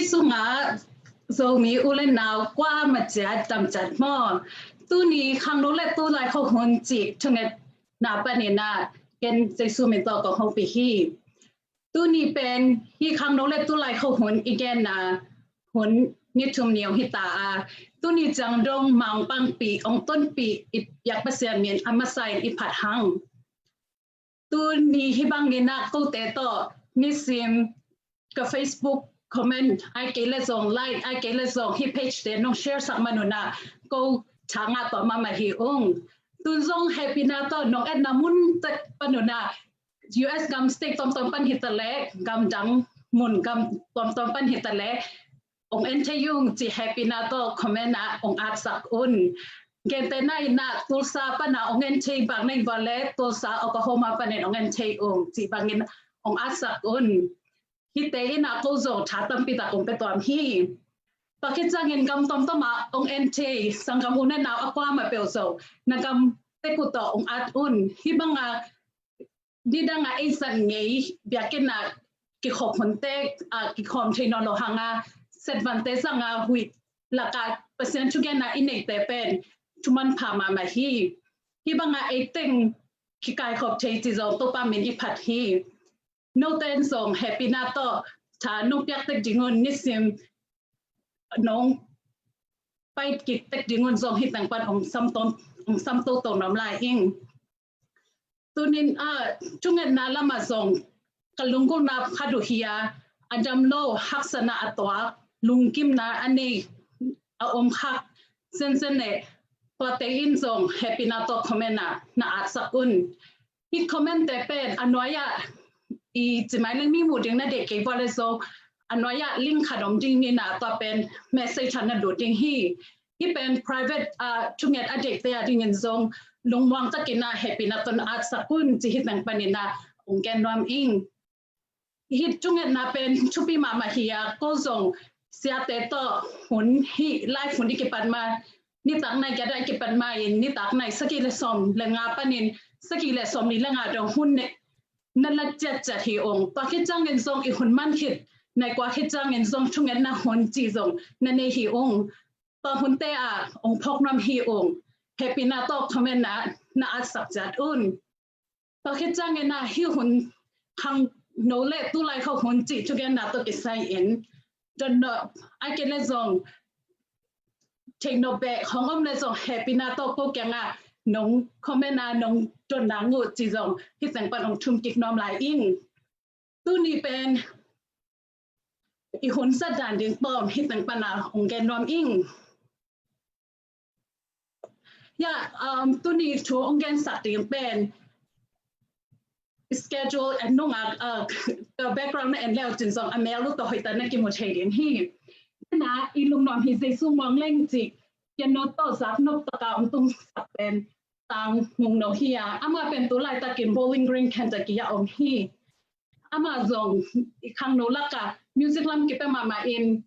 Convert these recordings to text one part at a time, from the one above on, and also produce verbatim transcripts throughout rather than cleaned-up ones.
Jesu mah Zomi u le nau kua maciat damciat maw. Tuni khangno le tulai kho hun cih thungetna panin ah ken Jesu min tawh kong hopih hi. Tuni pen hih khangno le tulai kho hun i genna hun ni thum ni ong hi ta a, tuni ciang dong mang pangpih ong tonpih i biak Pasian min a masa in i phat hang. Tuni hih bangin ah kote tawh nisim ka Facebook comment ai kei le zong, like ai kei le zong, hih page te nong share sak man un ah ko tha ngah tawh mahmah hi ung. Tun zong hehpihna tawh nong etna mun tek pan un ah U S gam state tuamtuam pan hi ta leh, gam dang mun gam tuamtuam pan hi ta leh ong en thei ung cih hehpihna tawh comment ah ong atsak un. Gentehna in ah Tulsa pan ah ong en thei bang na hi vua leh Tulsa, Oklahoma panin ong en thei ung cih bangin ong atsak un. Hihte in ah ko zong tha tampi tak ong pia tuam hi. Tua khit ciangin gam tuamtuam ah ong en thei sanggam u le nau a kuamah peuh zong na gam tek uh tawh ong at un. Hih bang ah nidang ah ei zat ngei biakinn ah kikhop hunte ah kikhawm thei nawn lo hang a, setvante zang a huih lak ah Pasian thugenna i neihte pen thu manpha mahmah hi. Hih bang ah ei teng kikaikhop thei cih zong Topa min i phat hi. Note in zong hehpihna tawh tha nong piak tek ding un, nisim nong pai kik tek ding un zong hih teng pan ong sam to, ong sam toto nuam lai ing. Tunin ah thungetna lam ah zong ka lunggulhna khat uh hi a, a dam lo haksatna a tuak, lungkimna a nei a om khak zenzen leh tuate in zong hehpihna tawh comment ah na atsak un. Hih comment te pen a nuai ah i ci mai leng mi muh ding na deih kei vua leh zong a nuai ah link khat om ding in ah tua pen message ah na lut ding hi. Hih pen private ah thunget a deihte a dingin zong lungmuang takin ah hehpihna tawh na atsak un cih hih teng panin ah ong gen nuam ing. Hih thungetna pen thupi mahmah hi a, ko zong siate tawh hun hih live hun i kipat ma, nitak nai giat ah i kipat ma in nitak nai sagih le sawm le nga panin sagih le sawm nih le nga dong hun ne na la ciatciat hi ung. Tua khit ciangin zong i hun man khit nai kua khit ciangin zong thungetna hun cih zong na nei hi ung. Tua hunte ah ong phawk nuam hi ung. Hehpihna tawh comment ah na atsak ciat un. Tua khit ciangin ah hih hun khangno le tulai kho hun cih thugenna tawh kisai in dotnop ai kei le zong theihnop bek hong om le zong hehpihna tawh ko kiangah nong comment ah nong dotna uh cih zong hih teng pan ong thum kik nuam lai ing. Tuni pen i hun zat dan ding pawm hih teng pan ah ong gen nuam ing. Ya, um, tuni thu ong gensak ding pen schedule en nung ah, uh, ka background na en leu cin zong a mel uh tawh hoihtak na kimu thei ding hi. Na i lungnuam hi Jesu muang leng cih piano tawh zak nop taka ong tungsak pen Tang Mung No hi a, amah pen tu laitakin Bowling Green, Kentucky ah om hi. Amah zong i khangno lakah music lam kipia mahmah in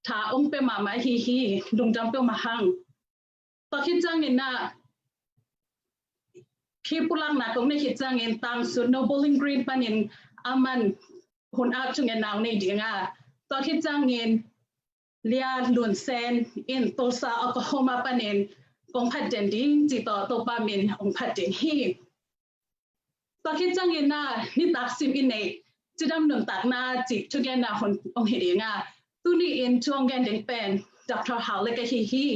tha ong pia mahmah hi hi, lungdam peuhmah hang. Tua khit ciangin ah hih pulakna kong nei khit ciangin Tang Sut No Bowling Green panin aman hun ah thungetna ong nei ding a, tua khit ciangin Lia Lun Sen in Tulsa, Oklahoma panin kong phat den ding cih tawh Topa min ong phat ding hi. Tua khit ciangin ah nitak sim i neih cidam nuntakna cih thugenna hun ong hi ding a, tuni in thu ong gen ding pen Doctor Hau Lek ahi hi.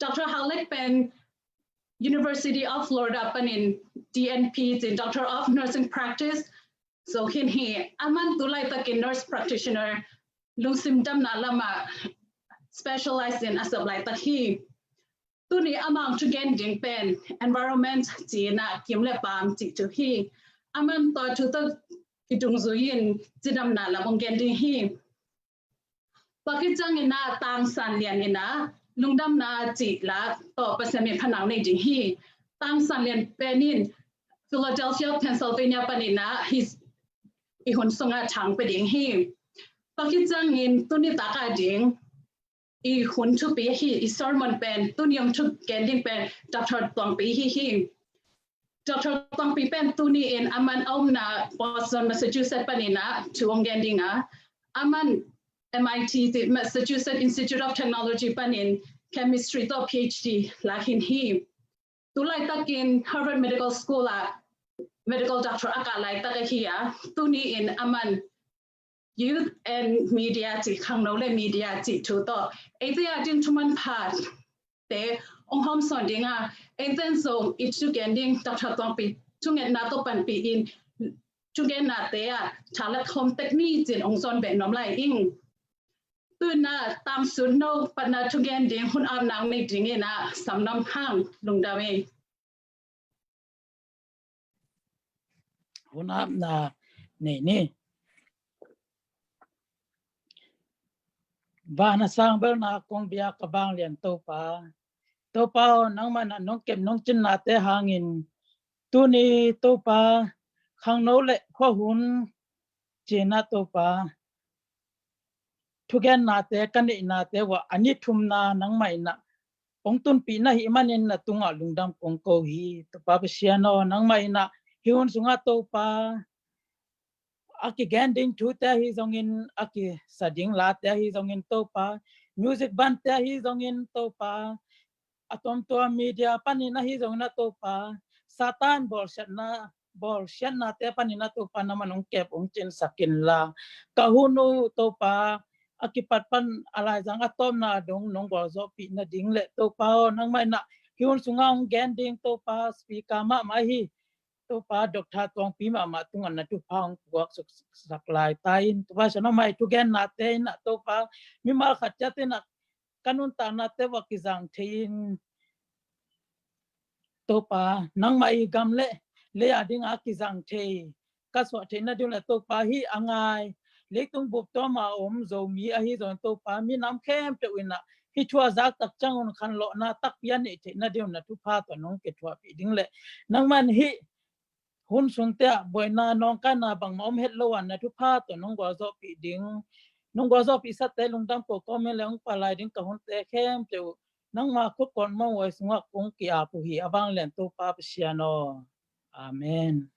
Doctor Hau Lek pen University of Florida panin D N P cin Doctor of Nursing Practice zo khin hi. Aman tu laitakin nurse practitioner lungsim damna lamah specialize in a sep laitak hi. Tuni amah ong thugen ding pen environment cih in ah kim le paam cih thu hi. Aman tua thu tawh kidungzui in cidamna lam ong gen ding hi. Tua khit ciangin ah Tang San Lian in ah lungdamna cih la tawh Pasian min phatna ong nei ding hi. Tang San Lian pen in Philadelphia, Pennsylvania panin ah hih i hun sungah tha ong pia ding hi. Tua khit ciangin tuni tak a ding i hun thupi hi, i sermon pen tuni ong thugen ding pen Doctor Tuang Pi hi hi. Doctor Tuang Pi pen tuni in aman a omna Boston, Massachusetts panin ah thu ong gen ding a, aman M I T, Massachusetts Institute of Technology panin chemistry tawh P H D la khin hi. Tu laitakin Harvard Medical School ah medical doctor a kah laitak ahi a, tuni in aman youth and media cih, khangno le media cih thu tawh eite a ding thu manpha te ong hawmsawn ding a, eiten zong i thugen ding Doctor Tuangpi thungetna tawh panpih in thugennate ah thalat khawm tek ni cin ong zawn beh nuam lai ing. Tuna tangsun no patna thugen ding hun apna nei ding ina Sam Nuam Hang, lungdam ei. Hun apna nei ni. Van a sang belna kong biak ka vanglian Topa, Topa aw, nangmah in a nong kep nong cinnate hangin tuni Topa, khangno le khuahun cina Topa, thugennate ka neihnate uah a ni thumna nangmah in a ong tunpih na hih manin na tungah lungdam kong ko hi. Topa Pasian aw, nangmah in a hih hun sungah Topa, a kigen ding thute ahi zongin, a kisa ding late ahi zongin Topa, music band te ahi zongin Topa, a tuamtuam media panin ahi zongin a Topa, Satan bawlsiatna, bawlsiatnate panin a Topa, nangmah in ong kep ong cinsak inla, ka hun uh Topa, a kipat pan a laizang a tawpna dong nong gualzawhpih nading le Topa aw, nangmah in a hih hun sungah ong gen ding Topa, speaker mahmah hi Topa, Doctor Tuangpi mahmah tungah na thupha ong puak suksak lai ta in. Topa Pasian aw, nangmah i thugennate in a Topa, mimal khat ciat in a ka nuntaknate uah kizang thei in Topa, nangmah i gam le lei a ding a kizang thei, ka suah theih nading le Topa, hih a ngai leitung bup tuam a om Zomi ahi zongin Topa, minam khempeuh in a hih thu a zak tak ciangun khanlawhna takpi a neih theih nading na thupha tawh nong kithuahpih ding le nangmah in hih hun sungte ah buaina nawngkaina bangmah om het lo a na thupha tawh nong gualzawhpih ding, nong gualzawhpih sate lungdam ko kawmin le ong palai ding ka hunte khempeuh nangma khut kawtmawng huai sungah kong ki-ap uh hi, a vanglian Topa Pasian aw. Amen.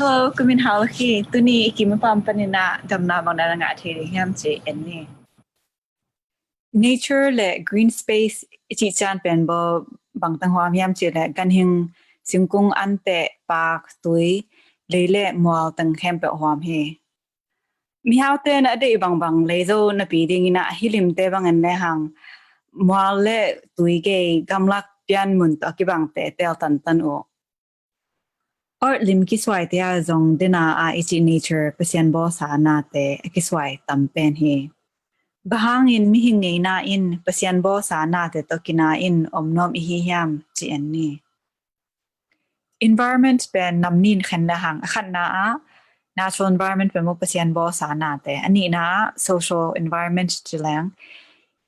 Hello, ka min Hau Lak hi. Tuni i kim i pam panin ah damna bang na ngah thei ding hiam ci en ni. Nature le green space i cih ciang pen bang teng huam hiam cih leh ganhing, singkung, anteh, paak, tui, lei le mual teng khempeuh huam hi. Mihaute na a deih bangbang leizo napi dingin ah hih limte bang en lehang mual le tui gei gamlak pian mun tawh a kibangte teel tantan uh. Earth lim kisuaite ah zong dena a i cih nature, Pasian bawlsa nate a kisuai tam pen hi. Bang hangin mihing ngeina in Pasian bawlsa nate tawh kina in om nuam i hi hiam ci en ni. Environment pen nam nih in khen lehang, a khatna ah natural environment pen maw Pasian bawlsa nate, a nihna ah social environment ci leng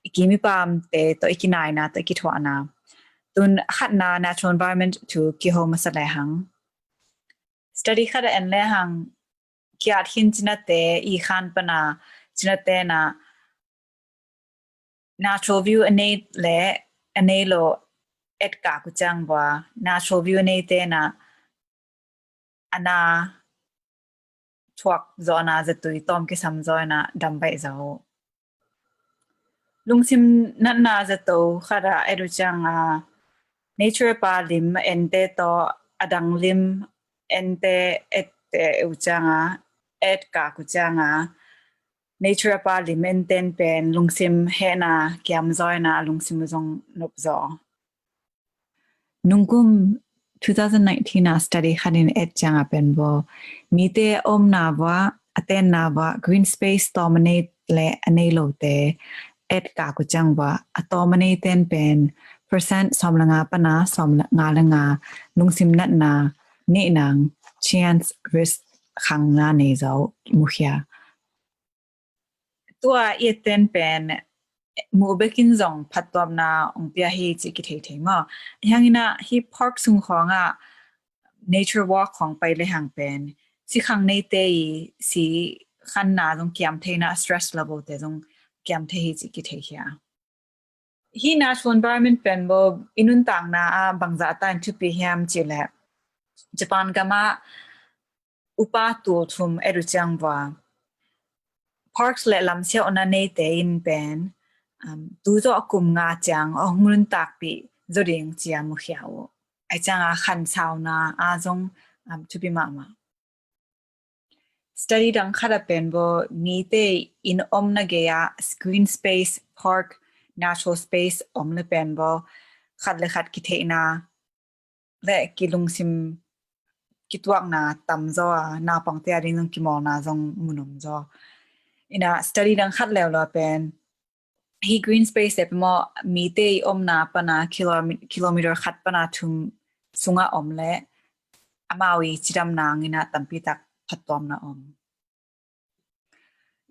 i kim i pamte tawh i kinaina tawh i kithuahna. Tun a khatna natural environment thu kiho masa lehang, study khat a en lehang, kiat khin cinate i khan pana cinate na natural view a nei le a nei lo et kak uh ciang bua, natural view a neite na a na thuak zawhna zatui tawm kisam zawina dam baih zaw uh. Lungsim natna zato khat a et uh cianga nature pa lim ente tawh a dang lim ente ette uh cianga et kak uh cianga nature pa lim enten pen lungsim hehna kiam zawina lungsim uh zong nop zaw. Nungkum two thousand nineteen a study khat in et cianga pen bua, mite a omna bua, a tenna bua green space tawm a nei le a nei lote et kak uh ciang bua, a tawm a nei ten pen percent sawm le nga pana sawm le nga le nga lungsim natna neih nang chance risk khangna nei zaw mukhia. Tua i et ten pen muh bekin zong phattuamna ong pia hi ci kithei thei maw. Hiangina hi park sung khawngah nature walk khawng pai lehang pen sikhang neite i si khanna zong kiam theina, stress level te zong kiam thei hi ci kithei hia. Hi natural environment pen bua i nuntakna ah bangzah ta in thupi hiam cih leh Japan gamah upa tul thum et uh ciang bua parks le lamsiauhna neite in pen um, tu zawh kum nga ciang a hong nuntakpih zaw ding cia mukhia uh. Ai cianga khansauna a zong um, thupi mahmah. Study dang khat a pen bua mite in omna gei-a green space, park, natural space om le pen bua khat le khat kitheihna le kilungsim kituakna tam zaw a, naupangte a ding zong kimawlna zong mun om zaw. Ina study dang khat leuleu pen hi green space te pemaw mite i omna pana kilometer khat pana thum sunga om le amau i cidamna ngina tampi tak phattuamna om.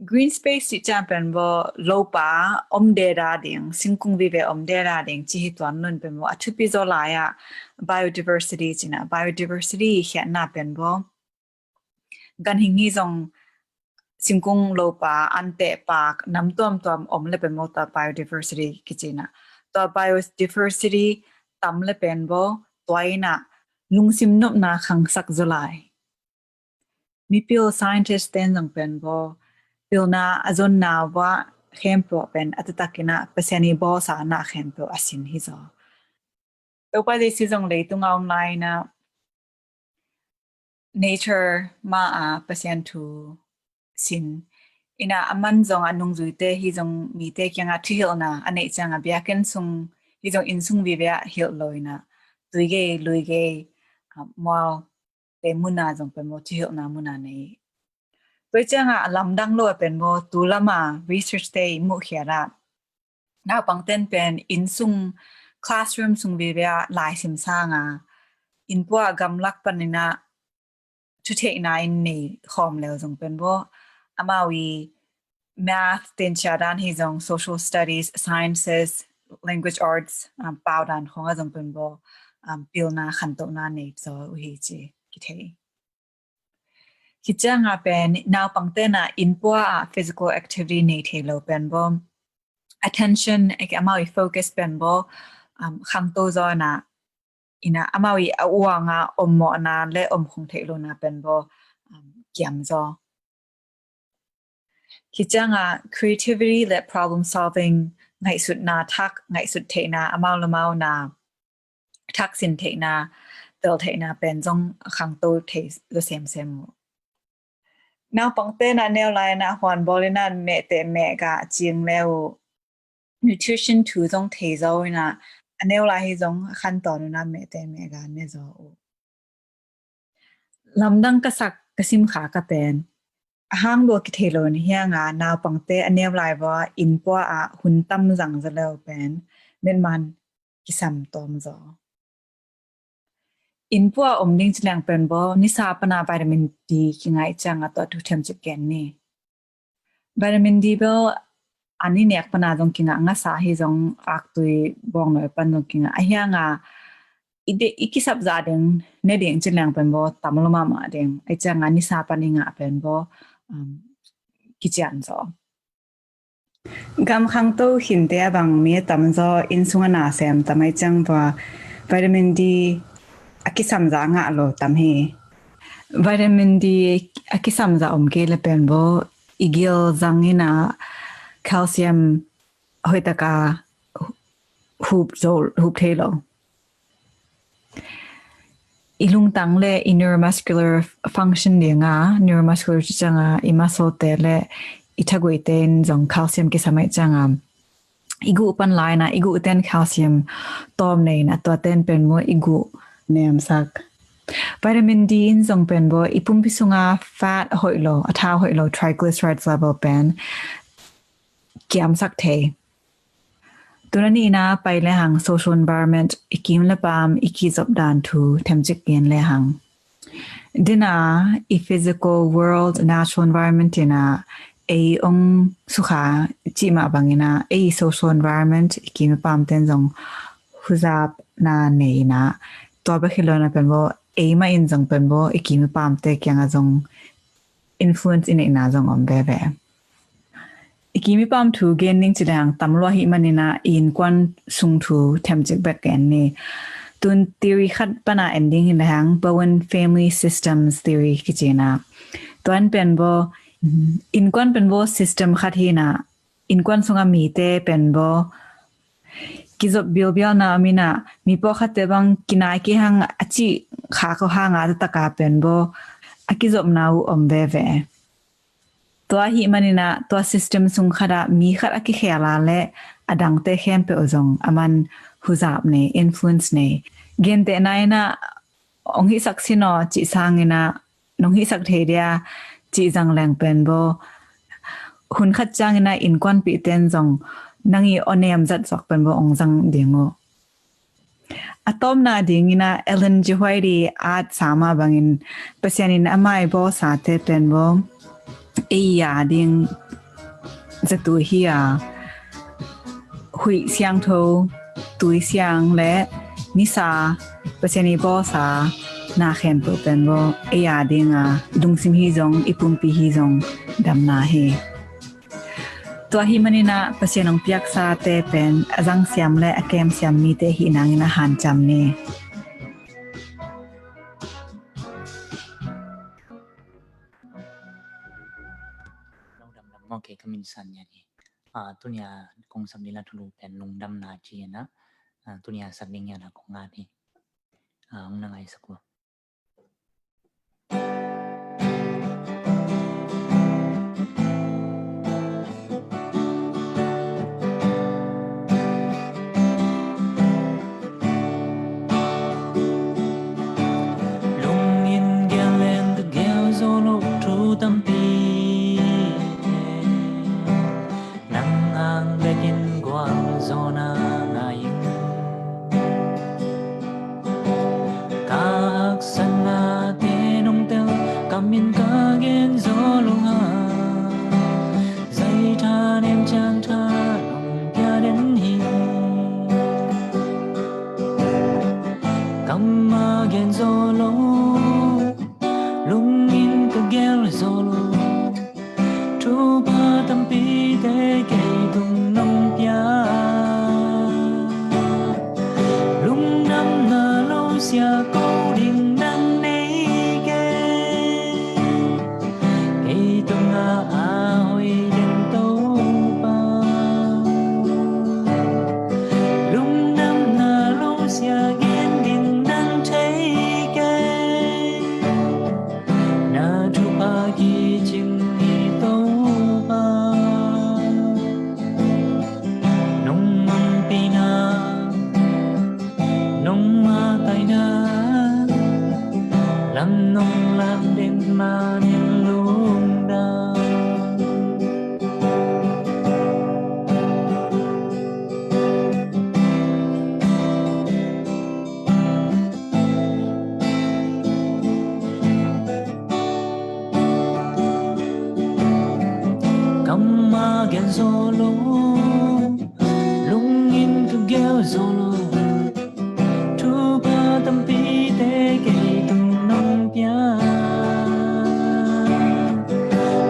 Green space cih ciang pen bua lopa om deda ding, singkung vive om deda ding ci hi tuan nun pen bua a thupi zaw lai-ah biodiversity cina, biodiversity khiatna pen bua ganhing hi zong singkung lopa anteh paak nam tuamtuam om le pen bua tua biodiversity kicina. Tua biodiversity tam le pen bua tua ina lungsim nopna khangsak zaw lai. Mipil scientist ten zong pen bua pilna a zonna bua khempeuh pen a taktakina Pasian i bawlsa na khempeuh a sin hi zaw. Topa Jesu zong leitunga om laina nature ma a Pasian thu sin ina a man zong a nungzuite hi zong mite kianga thuhilhna a neih cianga biakinn sung hi zong inn sung vive a hilh lo ina tuigei luigei mual te muna zong pen bua thuhilhna muna nei. Tua cianga a lamdang lo a pen bua tu lama research te i muhkhiat ah naupang ten pen inn sung classroom sung vive a laisim sanga inn pua gamlak panina thutheihna in nei khawm leu zong pen bua amau i math, tinsia dan hi zong social studies, sciences, language arts um, pau dan khawng a zong pen bua um, pilna khantohna nei zaw uh hi ci kithei. Hi cianga pen naupang tena inn pua ah physical activity nei thei lo pen bua attention amau i focus pen bua um, khangto zaw na Ina amau i a uanga ommawhna le omkhong theih lona pen bo, um, kiam zaw. Hi cianga creativity le problem solving, ngaihsutna thak, ngaihsut theihna, amau le amau na thaksin theihna, tel theihna pen zong a khangto thei zaw semsem uh. Naupangte na neu lai na huan bawl ina mehte meh ga cing le uh. Nutrition thu zong thei zo ina a neu lai hi zong a khantawn ina mehte meh ga ne zo uh. Lamdang ka sak ka sim kha ka pen a hang bua kithei lo ni hianga naupangte a neu lai bua inn pua a hun tam zang za leu pen mitman kisam tawm zaw. Inn pua om ding ci leng pen bo nisa pana vitamin D kingai cianga tua thu themcik gen ni. Vitamin D bel a ni nek pana zong kinga, ngasa hi zong aktui bawng noi pan zong kinga. A hianga i de, i kisap za ding ne ding ci leng pen bo tam lo mahmah ding. Ai cianga nisa pan i ngah pen bo, um, kician zaw. Gam khangto hinte a bang mi a tam zaw inn sunga na sem tam ai ciang bua vitamin D a kisam za ngah lo tam hi. Vitamin D a kisam za om kei le pen bo i gil zang ina calcium hoih taka hup zo, hup thei lo. I lungtang le i neuromuscular function dinga, neuromuscular ci cianga i muscle te le i thaguite in zong calcium kisam ai cianga i guh pan lai na, i guh ten calcium tawm nei na, tua ten pen bo i guh nemsak. Vitamin D in zong pen bo i pumpi sunga fat hoih lo, a thau hoih lo, triglycerides level pen kiamsak thei. Tuna ni ina pai le hang social environment, i kim le pam, i kizop dan thu themcik gen le hang. Dina i physical world, natural environment ina ei ong sukha cih mah bang ina ei social environment, i kim i pam ten zong huzap na nei ina tua bek hi lo na pen bo ei mah in zong pen bo i kim i pam te kianga zong influence i neihna zong om veve. I kim i pam thu gen ning ci leng tam lua hi manina i innkuan sung thu themcik bek gen ni. Tun theory khat pana en ding hi leng Bowen Family Systems Theory kici na. Tuan pen bo, innkuan pen bo system khat hi na, innkuan sunga mite pen bo kizop bilbialna om ina, mi pawlkhatte bang kinai kei hang a cih kha ko hanga tataka pen bo a kizopna uh om veve. Tua hi manina tua system sung khata mi khat a kikhela le a dangte khempeuh zong a man huzap nei, influence nei. Gentehna ina ong hihsak sinaw cih sangina nong hihsak thei dia cih zang leng pen bo hun khat ciangina innkuanpihten zong nang i awnem zat zok pen bo ong zang ding uh. A tawpna dingina Ellen G. White i at sama bangin Pasian in amai bawlsate pen bo ei a ding zatui hi a, huih siangtho, tui siang le nisa, Pasian i bawlsa na khempeuh pen bo ei a dinga lungsim hi zong i pumpi hi zong damna hi. Tua hi manina Pasian ong piaksate pen a zangsiam le a kemsiam mite hi nangina hanciam ni. Lungdam dam ngawh kei ka min San Ngiat hi. Ah, tunia kong sak ding la thulu pen lungdamna ci hi na. Ah, tunia sak ding hi na kong ngat hi. Ah, hong na ngaisak uh. Lungin gel leng ka gel zo lo thu tampi, nang ang bekin guang zo na ngai ing. Ka haksatnate nong tel, ka min ka gen zo lo nga, zai thanem ciang tha nong pia den hi. Kam a gen zo lo, lungin ka gel zo lo, thupha tampite kei tung nong pia. Lungdamna lo Gen zo lo, lungin ka gel zo lo, thupha tampite kei tung nong pia.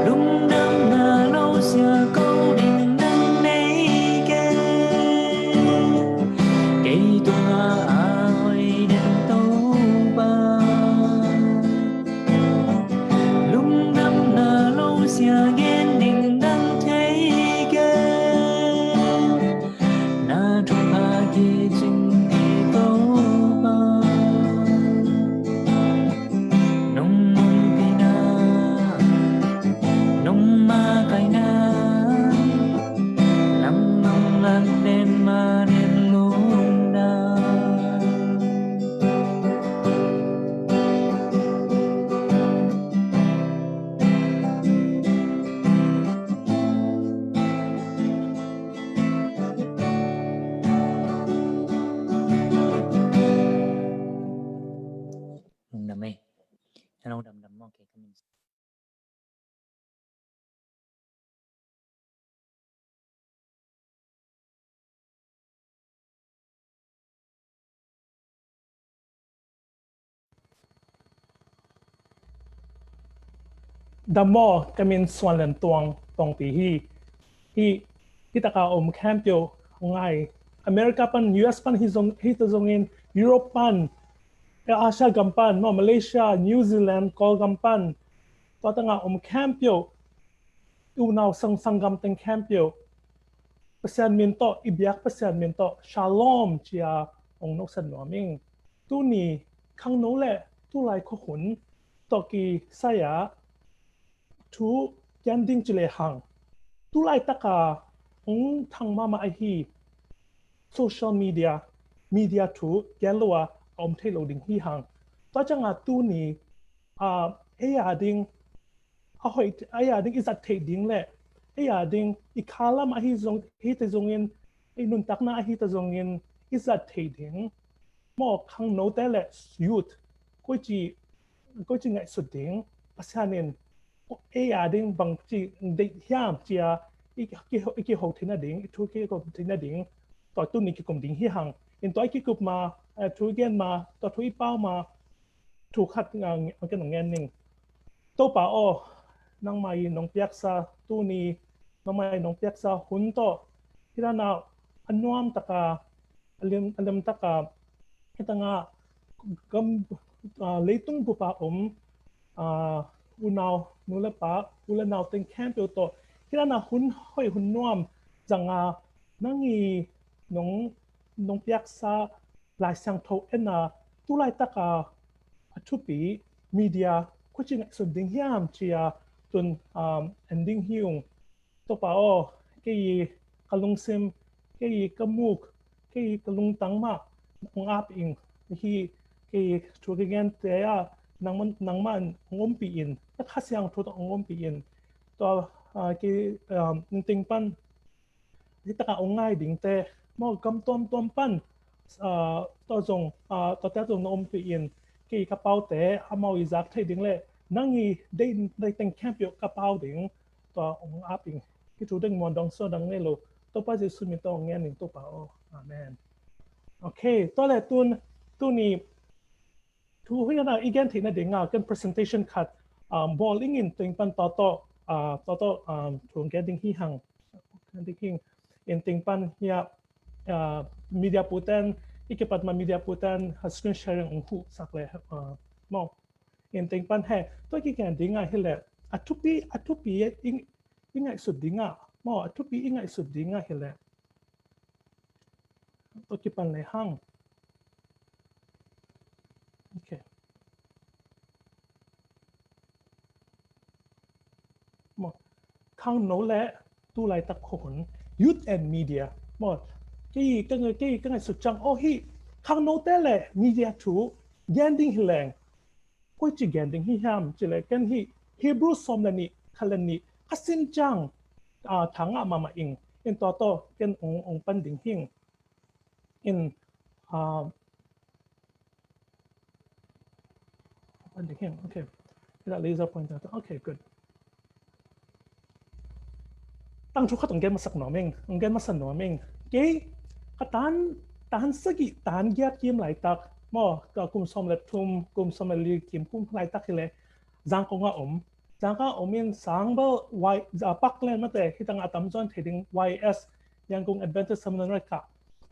Lungdamna lo sia ko ding dang nei kei, kei tung a hoih den Topa. Lungdamna lo sia gen ding dang thei kei, na thupha kicing ding Topa. Nong ompihna, nong makaihna, lam nong lan den ma den lungdam. Lungdam ei. Hello, dam dam maw, kei ka min. Dam maw, ka min Suan Lian Tuang, Tuangpi hi. Hi, hi taka om khempeuh ngai. America pan, U S pan hi zong, hi ta zongin, Europe pan, Asia gam pan, no, Malaysia, New Zealand, Kawlgam pan, tua tanga om khempeuh, unau sang, sanggam teng khempeuh, Pasian min tawh, i biak Pasian min tawh, Shalom cia ong noksan nuam ing. Tuni khangno le tulai khuahun tawh kisai-a thu gen ding ci lehang, tulai taka ong thang mahmah ahi social media, media thu gen lo a om thei lo ding hi hang. Tua cianga tuni, ah, ei a ding, a hoih, ei a ding i zat theih ding le ei a ding i khalam ahi zong, hi te zongin, i nuntakna ahi ta zongin i zat theih ding. Maw, khangnote le youth, koici, koici ngaihsut ding, Pasian in ei a ding bangci deih hiam cia, i, i, i kiho theihna ding, i thu kiho theihna ding, tua tuni kikum ding hi hang. In tua i kikup ma, eh, thu i gen ma, tua thu i pau ma, thu khat, ah, ken ong gen ning. Topa aw, nangmah i nong piaksa tuni, nangmah i nong piaksa hun tawh, hi dana a nuam taka, a lem, a lem taka, hi tanga gam, ah, leitung bupa om, ah, unau, nu le pa, u le nau teng khempeuh tawh, hi dana hun hoih hun nuam zanga, nang i nong, nong piaksa Lai Siangtho en a, tulai taka a thupi media koici ngaihsun ding hiam cia tun, um, en ding hi ung. Topa aw, kei i ka lungsim, kei i ka muk, kei i ka lungtang mah ong ap ing. Hi kei i thu ka gente ah nangmah, nangmah ong ompih in, na Kha Siangtho tawh ong ompih in. Tua, ah, kei, um, ningting pan hi taka ong ngai dingte, maw, gam tuamtuam pan, ah, tua zong, ah, tuate zong na ompih in, kei ka paute amau i zak theih ding le nang i deih, deih teng khempeuh ka pau ding, tua ong ap ing. Hih thu ding muan dong sua dang ngei lo, Topa Jesu min tawh ong ngen ing Topa aw. Amen. Ok, tua le tun, tuni thu hi na i gen theihna dinga ken presentation khat, um, bawl ingin tuing pan tawtaw, uh, tawtaw, um, thu gen ding hi hang. Gen ding hing. In tuing pan hia, uh, media puten, i kipat ma media puten, uh, screen sharing ong huh sak le, uh, maw. In tuing pan he, tua kigen dinga hi le, a thupi, a thupi i, i ngaihsut dinga, maw, a thupi i ngaihsut dinga hi le. Tua kipan le hang. Ok. Maw, khangno le tulaitak khuahun, youth and media. Maw, kei, kei, kei, kei ngaihsut ciang, oh, hi, khangnote le media thu gen ding hi leng. Koici gen ding hi hiam, ci le ken hi Hebrew sawm le nih, khat le nih, ka sin ciang, ah, thangah mahmah ing, in tawtaw, ken ong, ong pan ding hing. In, ah, pan ding hing, ok. Ila laser pointer, ok, good. tangthu khat ong gen masak nuam ing, ong gen masak nuam ing. Kei ka tan, tan sagih, tan giat kim laitak maw, ka kum sawm le thum, kum sawm le li kim kum laitak hi le Zangkong a om. Zangkong a om in sang bel Y, a, Parkland mate, hi tang a tamzaw in thei ding Y S, Yangon Adventist Seminary ka.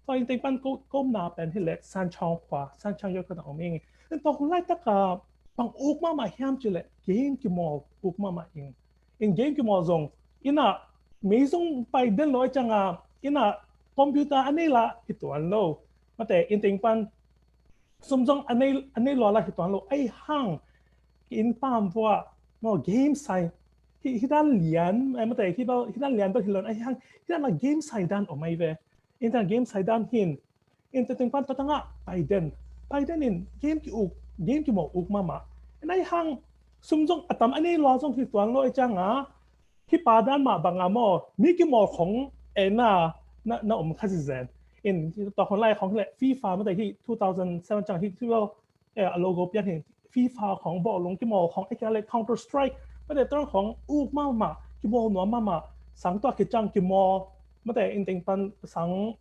Tua inn teng pan ko, ka omna pen hi le Sanchong khua, Sanchong yot ka na om ing. Tua hun laitak a bang uk mahmah hiam ci le game kimawl uk mahmah ing. In game kimawl zong inn a mei zong pai den lo a ciang a, inn a computer a nei la hi tuan lo. Mate, inn teng pan sum zong a nei, a nei lua la hi tuan lo. Ahi hang ki inn pam vua maw game sai. Hi, hi dan lian, ai mate, hi bel, hi dan lian bel hi lon. Ahi hang hi dan a game sai dan om ai ve. Inn teng game sai dan hin. Inn teng pan tua tang a pai den. Pai den in game ki uk, game kimawl uk mahmah. In ahi hang sum zong a tam a nei lua zong hi tuan lo a ciang a, hi pa dan mah bang a maw, mi kimawl khong e na, na, na om kha zizen. In tua khong lai khong hi le FIFA mate hi two thousand seven ciang hi, hi bel, eh, a logo pian hi FIFA khong bawlung kimawl khong, eh, kia le Counter Strike mate, tua khong uk mahmah, kimawl nuam mahmah. Sang tua kiciang kimawl mate, inn teng pan sang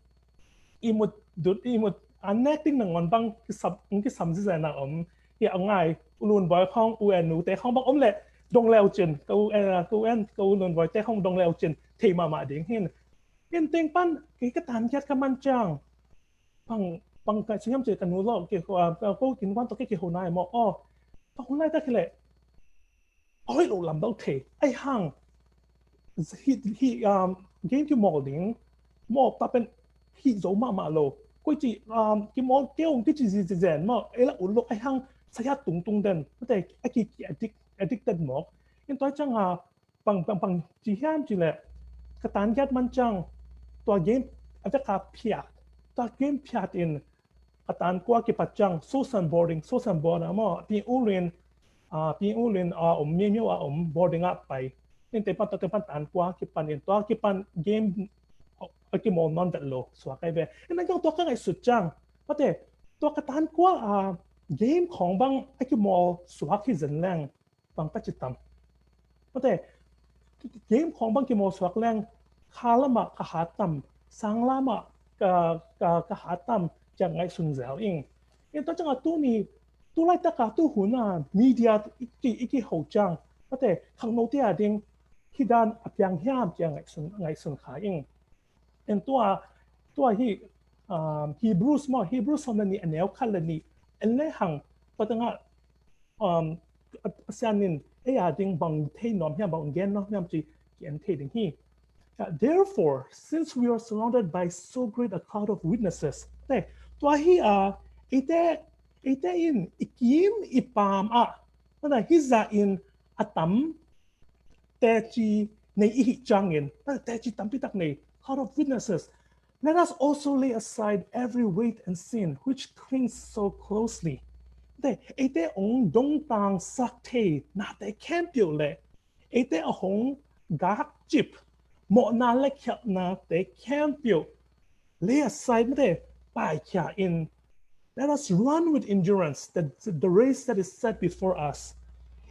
imut dut, imut an nek ding nangawn bang kisam, kisam zizen a om. Hi a ngai, u Lun Bawi khong, u En Nu te khong bang om le dong leu cin, ka u En, ka u En, ka u Lun Bawi te khong dong leu cin thei mahmah ding hin. Inn teng pan kei ka tan giat ka man ciang, bang, bang ka ci hiam ci ka nu lo, kei ko, a, ko kin wan to kei kiho nai maw. Aw, ka hun laitak hi le a hoih lo lam bel thei. Ahi hang hi, hi, um, game kimawl ding maw, tua pen hi zo mahmah lo. Koi ci, um, kimawl kei ung kici zizen maw, ei la ut lo. Ahi hang saya tungtung den mate, a ki, ki addict, addicted mawk. In tua ciang a bang, bang, bang ci hiam ci le ka tan giat man ciang tua game a vek a phiat, tua game phiat in ka tan kua kipat ciang Sosan boarding, Sosan board a maw, Pi U Lin, a, Pi U Lin a om, Myo Myo a om boarding a pai. Inn teng pan, tua teng pan tan kua kipan in, tua kipan game a kimawl nawn vet lo suak ai ve. In a kiang tua ka ngaihsut ciang mate, tua ka tan kua a game khong bang a kimawl suak hi zen leng bang ka ci tam. Mate, game khong bang kimawl suak leng kha lamah ka hat tam, sang lamah ka, ka, ka hat tam ciang ngaihsun zel ing. In tua ciang a tuni, tu laitak a tu hun a media i ki, i kiho ciang mate, khangnote a ding hi dan a piang hiam ciang ngaihsun, ngaihsun kha ing. En tua, tua hi, um, Hebrews maw, Hebrews sawm le nih a neu khat le nih en le hang, tua tang a, um, a, Pasian in ei a ding bang thei nuam hiam, bang gen nuam hiam ci ki en thei ding hi. Uh, therefore, since we are surrounded by so great a cloud of witnesses, te, tua hi a, eite, eite in i kim i pam a, mana hi za in a tam teci nei i hih ciangin, teci tampi tak nei, cloud of witnesses. Let us also lay aside every weight and sin which clings so closely. Te, eite ong dongtang sak thei nate khempeuh le, eite a hong gakcip, mawhna le khialhnate khempeuh lay aside mate, paikhia in, let us run with endurance the, the race that is set before us.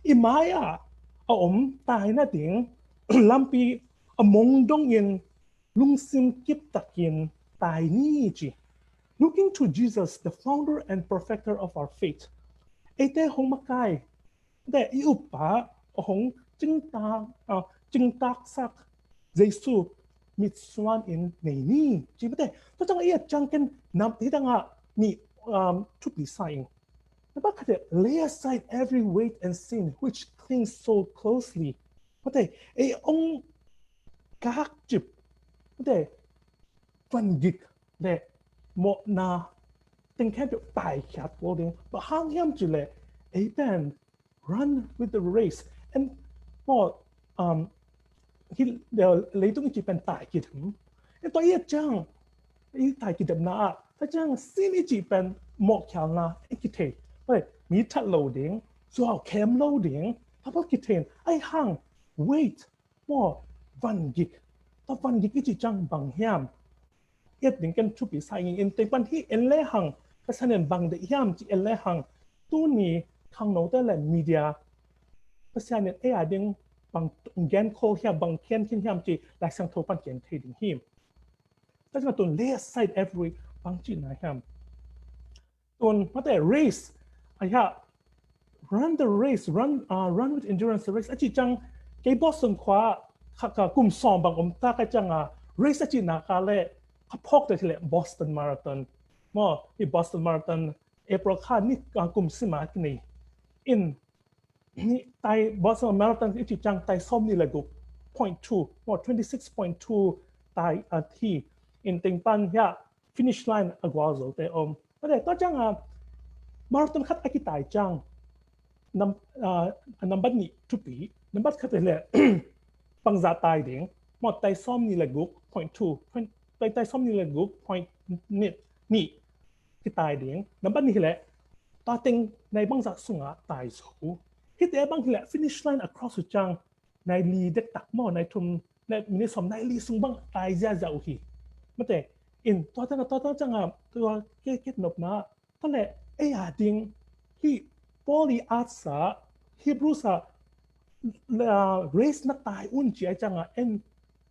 I mai-ah a om taina ding lampi a mong dongin lungsim kiptakin tai ni ci. Looking to Jesus, the founder and perfecter of our faith. Eite hong makai, te i uppa a hong cingtak, a, cingtaksak Jesu mitsuan in nei ni ci mate. Tua ciang a i a ciang ken nam hi tang a mi, um, thupi sa ing. Napa khat te, lay aside every weight and sin which clings so closely. Mate, ei ong gakcip mate, vangik le mawhna teng khempeuh paikhiat ko ding. Bang hang hiam ci le, ei pen run with the race. And maw, um, hi, leitung i ci pen tai kidem. En tua i a ciang, i tai kidemna ah, tua ciang sin i ci pen mawhkhialna i kithei. Hoi, mi that lo ding, zuau khem lo ding, tua bang kithei. Ahi hang, weight, maw, vangik. Tua vangik i ci ciang bang hiam? Et ding ken thupi sa ing in, teng pan hi en le hang, Pasian in bang deih hiam ci en le hang, tuni khangnote le media, Pasian in ei a ding bang gen khol hiam, bang gen khin hiam ci Lai Siangtho pan gen thei ding hi. Tua ciang tun lay aside every bang cihna hiam. Tun mate race a hia, run the race, run, uh, run with endurance the race a ci ciang, kei Boston khua kha, kha kum sawm bang om ta ka ciang a race a cihna ka le ka phawk te le Boston Marathon. Maw, hi Boston Marathon April kha ni, uh, kum sima ki nei in, ni tai Boston Marathon i ci ciang tai sawm ni le guk point two, maw, twenty six point two tai a thi in teng pan hia finish line a gual zo te om. Mate tua ciang a marathon khat a kitai ciang nam, uh, nambat ni thupi, nambat khat le bangza tai ding, maw, tai sawm ni le guk point two, tai, tai sawm ni le guk point ni, ni kitai ding. Nambat ni hi le tua teng nai bangza sunga tai zo. Hite bang hi le finish line a cross uh ciang nai li dektak maw, nai thum, nai minute sawm, nai li sung bang tai ziazia uh hi. Mate in tua tana tua tana ciang a tua ke ket nopna tua le ei a ding hi Paul i at sa Hebrews a race na tai un ci ai ciang a en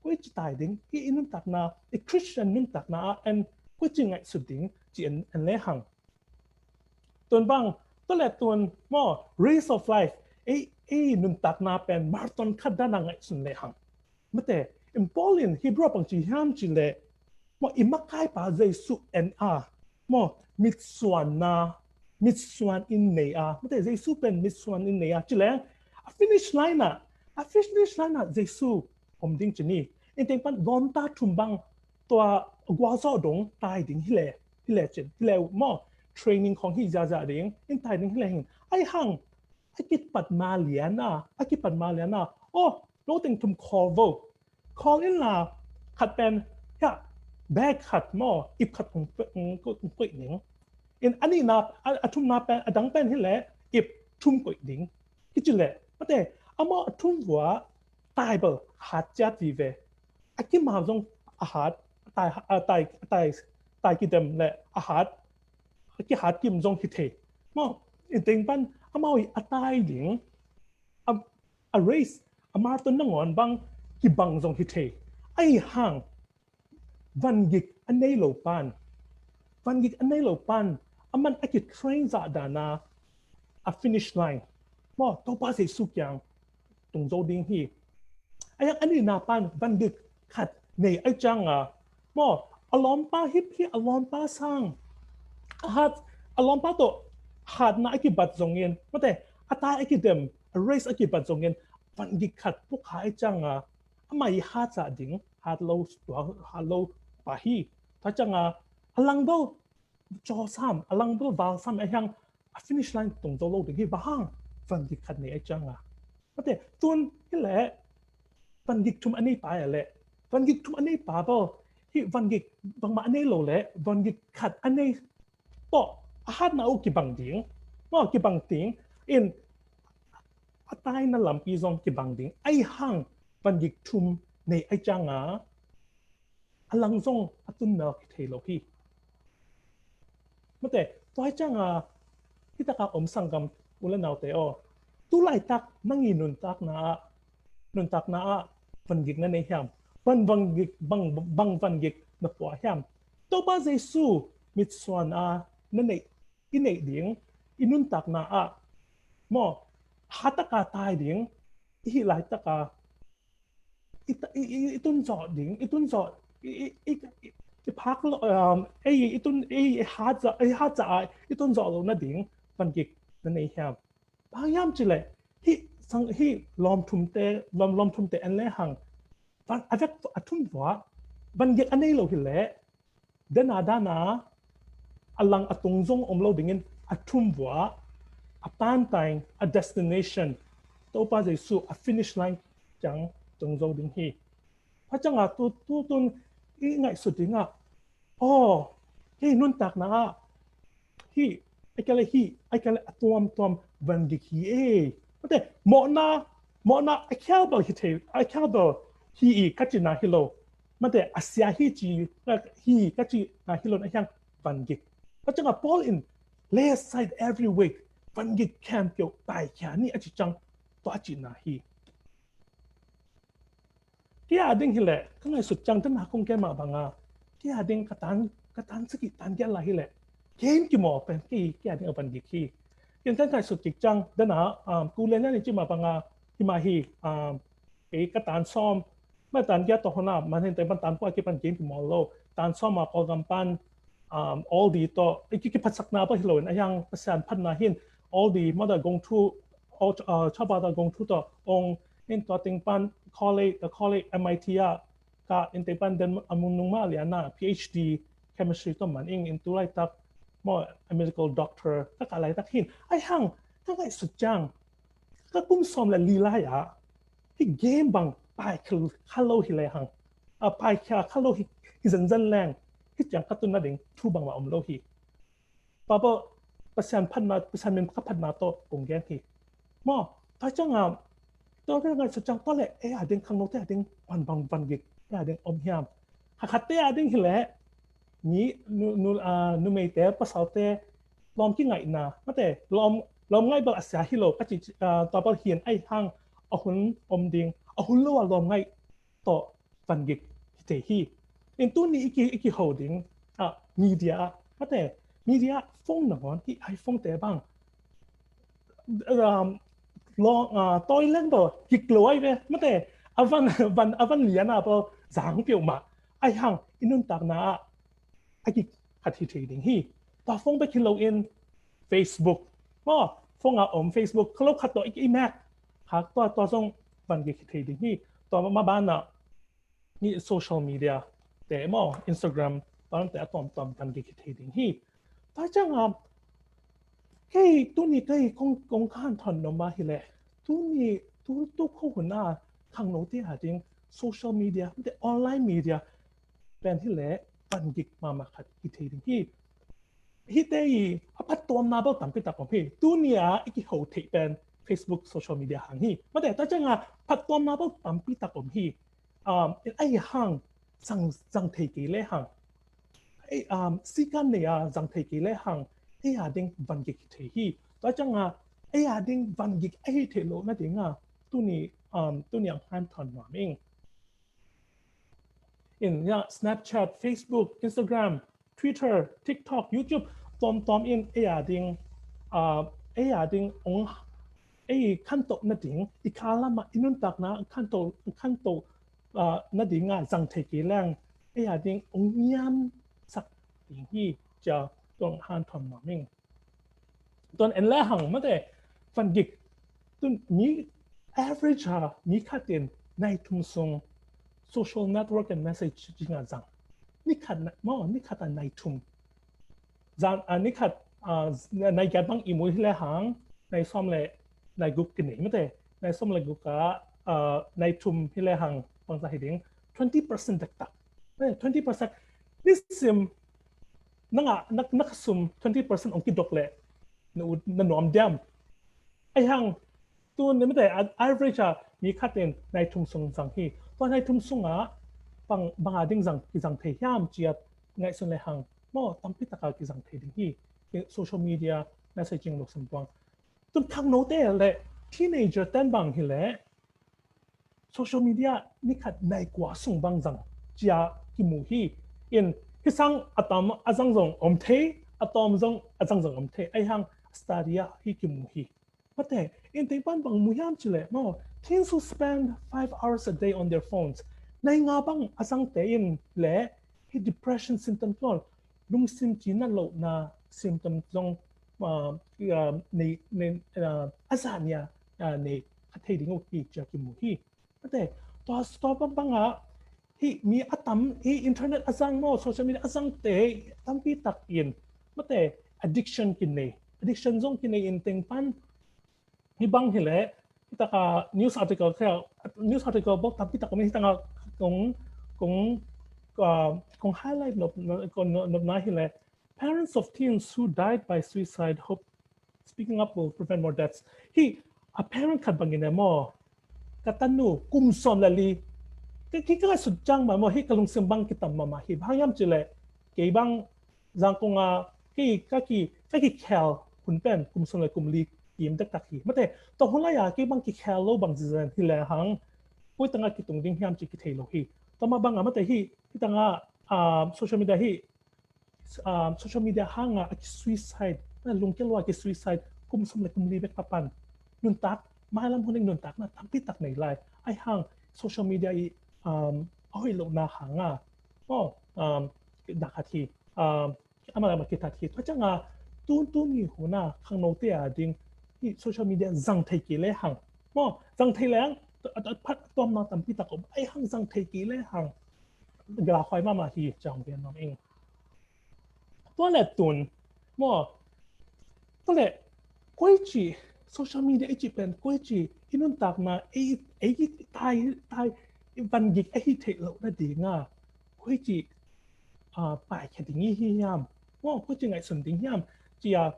koi ci tai ding hi i nuntakna, i Christian nuntakna a en koi ci ngaihsut ding ci en, en le hang. Tun bang, tua le tun maw, race of life, ei, ei nuntakna pen marathon khat dana ngaihsun le hang. Mate in Paul in Hebrew bang ci hiam ci le maw, i makaipa Jesu en a maw, mitsuanna, mitsuan in nei a, mate Jesu pen mitsuan in nei a ci le a finish line a, a finish line a Jesu om ding ci ni. In teng pan lawmta thum bang tua gualzawh dong tai ding hi le, hi le cin, hi le uh maw, training khong hi ziazia ding in tai ding hi le hing. Ai hang a kipat ma lian a, a kipat ma lian a, oh, lo teng thum khawl vo, khawl in la khat pen hia bag khat maw, ip khat kong koih ning. In a nihna, a thumna pen, a dang pen hi le ip thum koih ding. Kici le mate amau a thum vua tai bel hat ciat vive. A kimau zong a hat, a tai, a tai, a tai, tai kidem le a hat, a kihat kim zong hi thei. Maw, in teng pan amau i a tai ding, a, a race, a marathon nangawn bang kibang zong hi thei. Ai hang vangik a nei lo pan, vangik a nei lo pan a man a kitrain zah dana a finish line maw, Topa Jesu kiang tung zo ding hi. A yak a nihna pan vangik khat nei ai ciang a maw, a lawmpa hip hi a lawmpa sang a hat, a lawmpa tawh hatna a kibat zongin mate a tai a kidem, a race a kibat zongin vangik khat pukha ai ciang a amah i hat zah ding hat lo, hat lo pa hi. Tua ciang a a lang bel caw sam, a lang bel val sam a hiang a finish line tung zo lo ding hi. Bang hang vangik khat nei ai ciang a. Mate tun hi le vangik thum a nei pa a le, vangik thum a nei pa bel hi vangik bangmah a nei lo le vangik khat a nei tawh a hatna uh kibang ding maw, kibang ding in a taina lampi zong kibang ding. Ai hang vangik thum nei ai ciang a a lang zong a tun mel kithei lo hi. Mate tua ai ciang a hi taka om sanggam u le naute aw, tu laitak nang i nuntakna ah, nuntakna ah vangik na nei hiam? Bang vangik, bang, bang vangik na pua hiam? Topa Jesu mitsuan a na neih, i neih ding i nuntakna ah maw, hataka tai ding i hih laitaka i, i, i, i tun zawh ding, i tun zawh, i, i, i, i, i phak lo, um, ei i tun, ei i hat zah, ei hat zah a i tun zawh lo nading vangik na nei hiam? Bang hiam cileh hih sang, hih lawmthumte, lawm, lawmthumte en le hang van a vek a thum vua vangik a nei lo hileh dena dana a lang a tung zong om lo dingin a thum vua a pantaing a destination Topa Jesu a finish line ciang tung zo ding hi. Pha cianga tu, tu tun i ngaihsut dingah aw hih nuntakna ah hih ai kale hih ai kale a tuamtuam vangik hi e. Mate mawhna, mawhna a khial bel hi thei, a khial bel hi i ka cina hi lo. Mate a sia hi ci, hi ka cina hi lo na hiang vangik. Pha cianga Paul in lay aside every weight, vangik khempeuh taikhia ni a ci ciang tua a cina hi. Kei a ding hileh ka ngaihsut ciang, dan a kong gen mah banga, kei a ding ka tan, ka tan sagih tan giat lai hileh game kimawl pen kei, kei a ding a van gik hi. Ken ka ngaihsut kik ciang, dan a, um, ku lianlian in ci mah banga, hi mah hi, um, kei ka tan sawm, mah tan giat tawh hona, man hin teng pan tan kua kipan game kimawl lo, tan sawm a Kawlgam pan, um, Aldi tawh, i ki, kiphatsakna pah hi lo in, a hiang Pasian phatna hin Aldi, mah tawh Gong Thu, uh, Chawba tawh Gong Thu tawh ong in, tua teng pan college, the college M I T ah ka in, teng pan den a mun nung mah lian a PhD chemistry tawh man ing in, tu laitak maw a medical doctor ka kah laitak hin. A hiang ka ngaihsut ciang, ka kum sawm le li lai ah hih game bang pai kha lo hi lehang, a pai kha lo hi, hi zenzen leng, hih ciang ka tun nading thu bangmah om lo hi. Tua bang Pasian phatna, Pasian min ka phatna tawh kong gen hi. Maw, tua ciang a, tua ka ngaihsut ciang tua leh ei a ding, khangnote a ding van, van, van gik ei a ding om hiam? Khat khatte a ding hileh mi, nu, nu, a, numeite, pasalte lawm kingaihna, mate, lawm, lawm ngaih bel a sia hi lo ka ci, a, tua bel hi in, a hiang a hun om ding, a hun lo a lawm ngaih tawh van gik hi thei hi. In tuni i ki, i kiho ding, a, media ah, mate, media ah phone nangawn, hih iPhone te bang, um, lo, a, tawi leng tawh gik lo ai ve, mate, a van, van, a van lian a bel zang peuhmah. A hiang i nuntakna ah a gik khat hi thei ding hi. Tua phone bek hi lo in Facebook, maw, phone a om Facebook, kha lo khat tawh i, i mek kha, tua, tua zong van gik hi thei ding hi. Tua mah banah ni social media te maw, Instagram, tua lam te a tuamtuam van gik hi thei ding hi. Tua ciang a, kei tuni kei kong, kong ka hanthawn nuam mah hileh, tuni, tu, tu kho hun a khangnote a ding social media, mate, online media pen hileh van gik mahmah khat hi thei ding hi. Hihte i a phattuamna bel tampi tak om hi. Tuni a i kiho theih pen Facebook, social media hang hi. Mate, tua ciang a phattuamna bel tampi tak om hi. Um, a hiang zang, zang thei kei lehang, ei, um, sikan nei a zang thei kei lehang, ei a ding van gik hi thei hi. Tua ciang a, ei a ding van gik a hi theih loh nading a, tuni, um, tuni ang hanthawn nuam ing. In, ya, Snapchat, Facebook, Instagram, Twitter, TikTok, YouTube, tuamtuam in ei a ding, a, ei a ding ong, ei khantoh nading, i kha lam ah i nuntakna khantoh, khantoh, a, nading a zang thei kei leng, ei a ding ong niamsak ding hi, ci a tua ang hanthawn nuam ing. Tua en lehang, mate, van gik, tun mi average a mi khat in nai thum sung social network and messaging a zang. Ni khat na, maw, ni khat a nai thum. Zan, a, ni khat, a, nai giat bang i mu hi lehang, nai sawm le nai guk kinei, mate. Nai sawm le guk a, a, nai thum hi lehang bangzah hi ding, twenty percent dektak. Eh, twenty percent. Nisim, nang a, na, na khasum twenty percent ong kidok leh, na ut, na nuam diam? A hiang, tu ni, mate, a, average a mi khat in nai thum sung zang hi. Tua nai thum sung a bang, bang a ding zang, kizang thei hiam ci a ngaihsun lehang, maw, tampi tak a kizang thei ding hi. Social media, messaging, lawm sung buang. Tun khangnote le teenager ten bang hileh social media ni khat nai kua sung bang zang ci a kimu hi. In, hih sang a tam a zang zong om thei, a tawm zong a zang zong om thei. A hiang study ah hih kimu hi. Mate, in teng pan bang mu hiam ci leh, maw, teens who spend five hours a day on their phones, nai nga bang a zangte in leh hih depression symptom tawh, lungsim cina lohna symptom zong, a, a, nei, nei, a, a zah nia, a, nei kha thei ding uh hi ci a kimu hi. Mate, tua, tua bang bang a, hih mi a tam, hih internet a zang maw, social media a zangte tampi tak in, mate, addiction kinei. Addiction zong kinei in teng pan, hih bang hileh, hih tak a news article kha, news article bawk tampi tak om in, hih tak a kong, kong, a, kong highlight nop, nop, nop, nopna hileh, parents of teens who died by suicide hope speaking up will prevent more deaths. Hih a parent khat bangin e maw, ka tanu kum sawm le li, ka, ki, ka ngaihsut ciang mah maw, hih ka lungsim bang kitam mahmah hi. Bang hiam ci leh, kei bang Zangkong a, kei ka ki, ka kikhel hun pen kum sawm le kum li kim dektak hi. Mate, tua hun lai a kei bang kikhel lo bang zizen hi lehang, koi tangah kitung ding hiam ci kithei lo hi. Tua mah bangah mate hi, hi tangah, ah, social media hi, ah, social media hangah a kisuicide, lungkia lua kisuicide, kum sawm le kum li bek papan nuntak, mailam hun in nuntakna tampi tak nei lai. Ahi hang social media i, um, a hoih lohna hangah, oh, um, dah khat hi, um, amah lamah kithat hi. Tua ciangah tun tun hi hunah khangnote a ding hi social media zang thei kei le hang. Maw, zang thei le hang, a, a, a phat a tuamna tampi tak om. Ahi hang zang thei kei le hang. Gala huai mahmah hi ciang bian nuam ing. Tua le tun, maw, tua le koi ci, social media i ci pen koi ci, i nuntakna, ei, ei, tai, tai, i van gik ahi theih loh nadinga, koi ci, ah, paikhia ding hi hiam? Maw, koi ci ngaihsun ding hiam? Cia,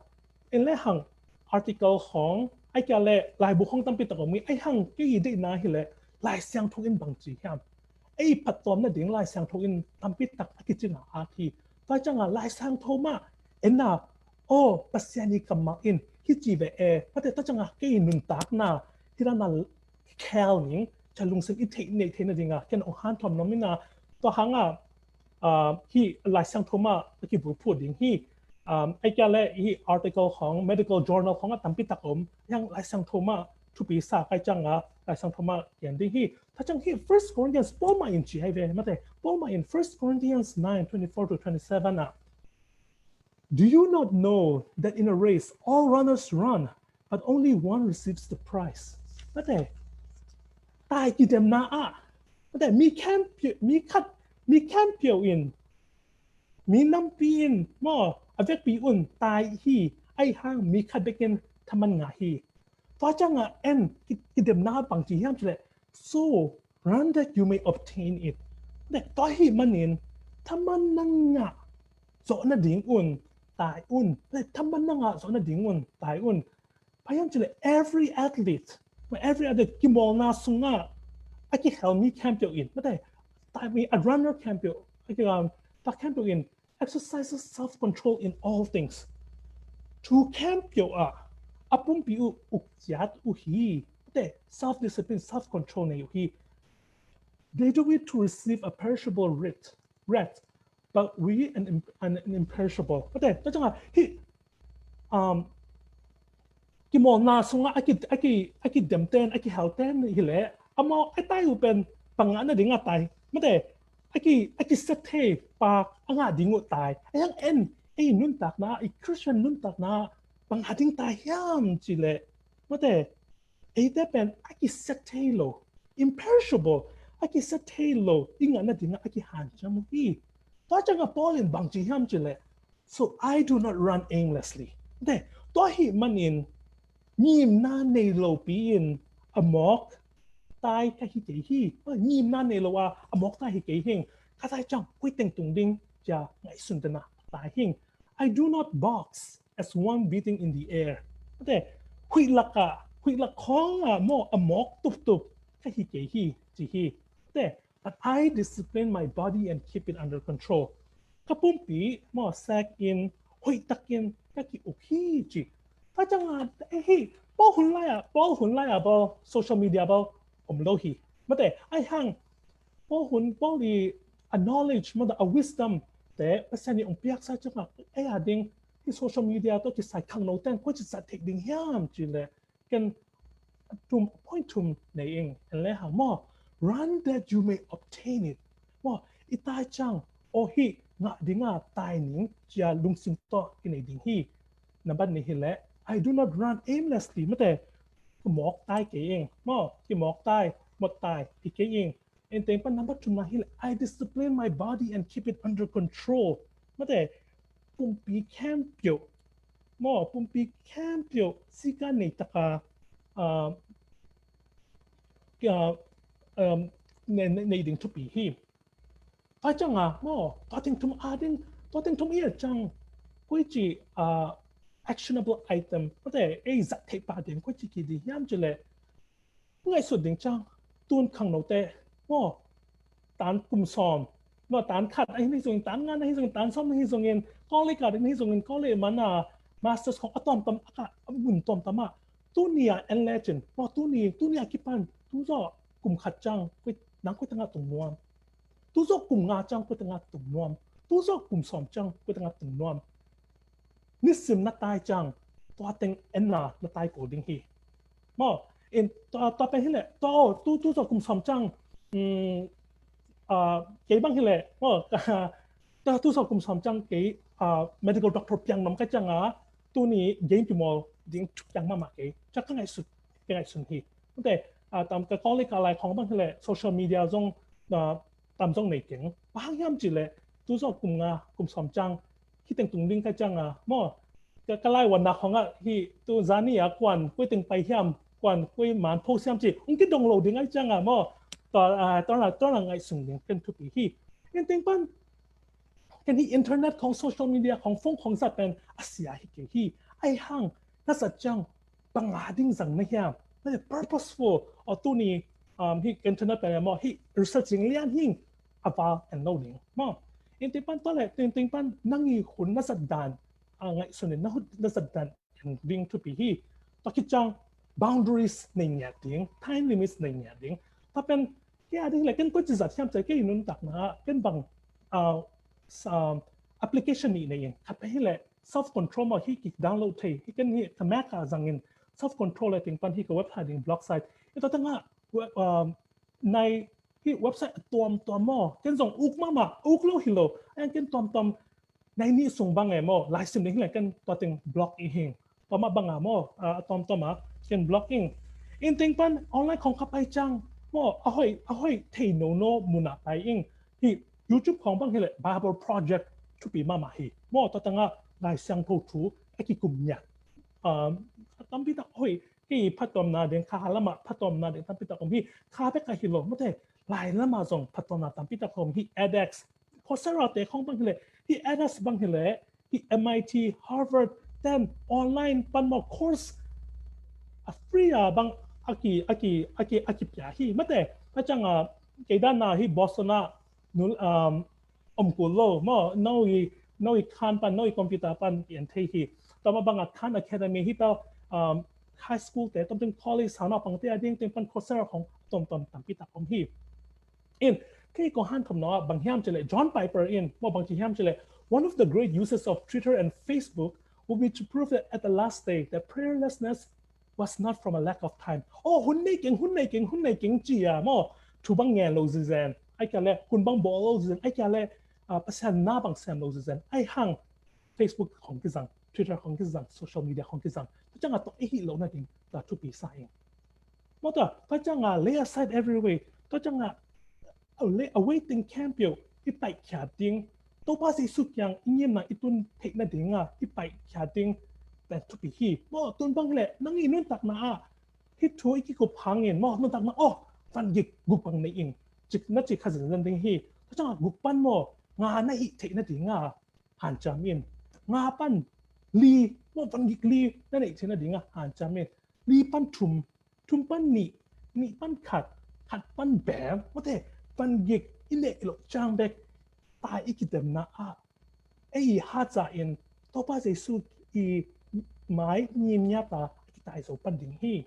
en le hang article hong, ai kia le laibu hong tampi tak om hi, ahi hang kei deihna hi le Lai Siangtho in bang ci hiam? Ei phattuam nading Lai Siangtho in tampi tak a kicing a ak hi. Tua ciangah Lai Siangtho mah en a, aw, Pasian i kammal in hi ci ve e, mate tua ciangah kei nuntakna hi dan a khel ning, cia lungsim i theih nei theih nadinga ken ong hanthawn nuam ina, tua hangah, ah, hi Lai Siangtho mah a kibulphuh ding hi. Um, ai kia le hi article hong, medical journal hong a tampi tak om, yang Lai Siangtho mah thupi sa kai ciangah Lai Siangtho mah kian ding hi. Tua ciang hi First Corinthians, Paul mah in ci hai ve, mate, Paul mah in First Corinthians nine twenty-four to twenty-seven ah, "Do you not know that in a race all runners run, but only one receives the prize?" Mate, tai kidemna ah, mate, mi khempeuh, mi khat, mi khempeuh in, mi nampi in, maw, a vekpi un tai hi, ahi hang mi khat bek in thaman ngah hi. Tua ciangah en, ki, kidemna bang ci hiam ci le, "So run that you may obtain it." Tua hi manin, thaman na ngah zawh nading un tai un. Thaman na ngah zawh nading un tai un. Bang hiam ci le, every athlete, every athlete kimawlna sungah a kihel mi khempeuh in, mate, tai mi a runner khempeuh, a ki, um, ta khempeuh in exercises self-control in all things. Thu khempeuh ah a pumpi uh uk ciat uh hi. Mate, self-discipline, self-control nei uh hi. "They do it to receive a perishable wreath, wreath, but we an, an, an imperishable." Mate, tua ciangah hi, um, kimawlna sungah a ki, a ki, a kidemten, a kihelten hi le, amau a tai uh pen bang ngah nading a tai, mate, a ki, a kiset thei pak a ngah ding uh tai. Ahi hang en, ei nuntakna, i Christian nuntakna bang ngah ding tai hiam ci le, mate, eite pen a kiset thei lo, imperishable, a kiset thei lo i ngah nadingah a kihanciam uh hi. Tua ciangah Paul in bang ci hiam ci le, "So I do not run aimlessly." Mate, tua hi manin ngimna nei lopi in a mawk tai ka hi kei hi. Ngimna nei lo a a mawk tai hi kei hing. Ka tai ciang koi teng tung ding cia ngaihsun tena tai hing. "I do not box as one beating in the air." Mate, huih lakah, huih lak khawngah maw a mawk tuptup ka hi kei hi ci hi. Mate, "But I discipline my body and keep it under control." Ka pumpi maw sek in, hoihtakin ka ki-uk hi ci. Tua ciangah, eh, hi, Paul hun lai-ah, Paul hun lai-ah bel social media bel om lo hi. Mate, ahi hang Paul hun, Paul i a knowledge, mate, a wisdom te Pasian in ong piaksa ciangah, ei a ding hi social media tawh kisai khangno ten koi ci zat theih ding hiam ci le, ken thum, point thum nei ing, en le hang maw, "Run that you may obtain it." Maw, i tai ciang, aw hi ngah dinga tai ning cia lungsim tawh kinei ding hi. Nambat nih hi le, "I do not run aimlessly." Mate, kimawk tai kei ing. Maw, kimawk tai, mawk tai hi kei ing. En teng pan nambat thumna hi le, "I discipline my body and keep it under control." Mate, pumpi khempeuh, maw, pumpi khempeuh sika nei taka, ah, ah, um, nei, nei, nei ding thupi hi. Tua ciangah maw, tua teng thum a ding, tua teng thum i a ciang koi ci, ah, actionable item, mate, ei zat theih pah ding koi ci ki ding hiam ci le, ngaihsut ding ciang, tun khangnote maw, tan kum sawm, maw, tan khat ahi zongin, tan nga ahi zongin, tan sawm ahi zongin, college ka ding ahi zongin, college mana masters khong a tuamtuam a ka, a mun tuamtuam ah, tuni a en lecin, maw, tuni, tuni a kipan, tu zawh kum khat ciang, koi, nang koi tengah tung nuam. Tu zawh kum nga ciang, koi tengah tung nuam. Tu zawh kum sawm ciang, koi tengah tung nuam. Nisim na tai ciang, tua teng enna na tai ko ding hi. Maw, in tua, tua pen hi leh, tua aw, tu, tu zawh kum sawm ciang, um, ah, kei bang hi leh, maw, tua tu zawh kum sawm ciang kei, ah, medical doctor piang nuam ka ciang a, tuni game kimawl ding thupiang mahmah kei. Ciang ka ngaihsun, ka ngaihsun hi. Mate, ah, tam ka college ka lai khawng bang hi leh, social media zong, ah, tam zong nei keng. Bang hang hiam cih leh, tu zawh kum nga, kum sawm ciang, hih teng tung ding ka ciang a, maw, ka, ka lai wanna khawng ah, hih tu zani a kuan, koi teng pai hiam, kuan, koi man post hiam cih, ong kidong lo ding ai ciang a, maw, tua, ah, tua na, tua na ngaihsun ding ken thupi hi. In teng pan, ken hih internet khawng, social media khawng, phone khawng zat pen a sia hi kei hi. Ai hang, na zat ciang, bang a ding zang na hiam. Na purposeful, aw tuni, um, hih internet pen maw, hih research ding lian hing, a val en lo ding. Maw, in teng pan tua leh, teng, teng pan nang i hun na zat dan, a ngaihsun in na hun na zat dan en ding thupi hi. Tua khit ciang boundaries nei ngiat ding, time limits nei ngiat ding. Tua pen, kei a ding leh, ken koi ci zat hiam cih leh, kei nuntakna, ken bang, ah, sa-, application nih nei in, khat pen hi leh, self control maw, hih ki download thei, hih ken hih ka Mac a zang in, self control leh teng pan hih ka website ding blog site. Hih tua teng ah, we-, um, nai hih website a tuamtuam maw, ken zong uk mahmah, uk lo hi lo, a ken tuamtuam, nai nih sung bang e maw, laisim ding hi leh ken tua teng block i hing. Tua mah bang a maw, a, a tuamtuam a, ken block ing. In teng pan online khawng ka pai ciang, maw, a hoih, a hoih thei nono mun ah pai ing. Hih YouTube khawng bang hi leh Bible Project thupi mahmah hi. Maw, tua teng ah Lai Siangtho thu a kikum ngiat. Um, tampi tak hoih, kei phattuamna ding, kha lam ah phattuamna ding tampi tak om hi. Kha bek a hi lo, mate, lai lam ah zong phattuamna tampi tak om hi. edX, Coursera te khawng bang hi leh, hih edX bang hi leh, hih MIT, Harvard, ten, online pan maw course a free a bang a ki, a ki, a ki, a kipia hi. Mate, tua ciang a, kei dan a hih Boston ah, nu, um, om kul lo, maw, no i, no i Khan pan, no i computer pan i en thei hi. Tua mah bang a Khan Academy hi ta, um, high school te, tua teng college, sangnaupang te a ding teng pan Coursera khawng tuamtuam tampi tak om hi. In, kei kong hanthot nop bang hiam cih leh, John Piper in, maw, bang ci hiam cih leh, "One of the great uses of Twitter and Facebook will be to prove that at the last day, that prayerlessness was not from a lack of time." Oh, hun nei keng, hun nei keng, hun nei keng ci a, maw, thu bang ngen lo zizen, ai kia leh, hun bang bawl lo zizen, ai kia leh, ah, Pasian na bang sem lo zizen, ai hang, Facebook khawng kizang, Twitter khawng kizang, social media khawng kizang. Tua ciang a tua i hih lo nading, tua thupi sa ing. Maw tua, tua ciang a lay aside every way, tua ciang a, a lay, a waiting camp yo, i paikhiat ding, Topa Jesu kiang i ngimna i tun theih nading a, i paikhiat ding, pen thupi hi. Maw, tun bang leh, nang i nuntakna a, hih thu i kikup hangin, maw, nuntakna, oh, van gik guk bang nei ing. Cik, na cik kha zenzen ding hi. Tua ciang a guk pan maw, nga na hih theih nading a, hanciam in. Nga pan li, maw, van gik li, na neih theih nading a, hanciam in. Li pan thum, thum pan nih, nih pan khat, khat pan bem, mawte, van gik i neih loh ciang bek, tai i kidemna ah, ei i hacia in, Topa Jesu i mai ngimngiat a, a kitai zo pan ding hi.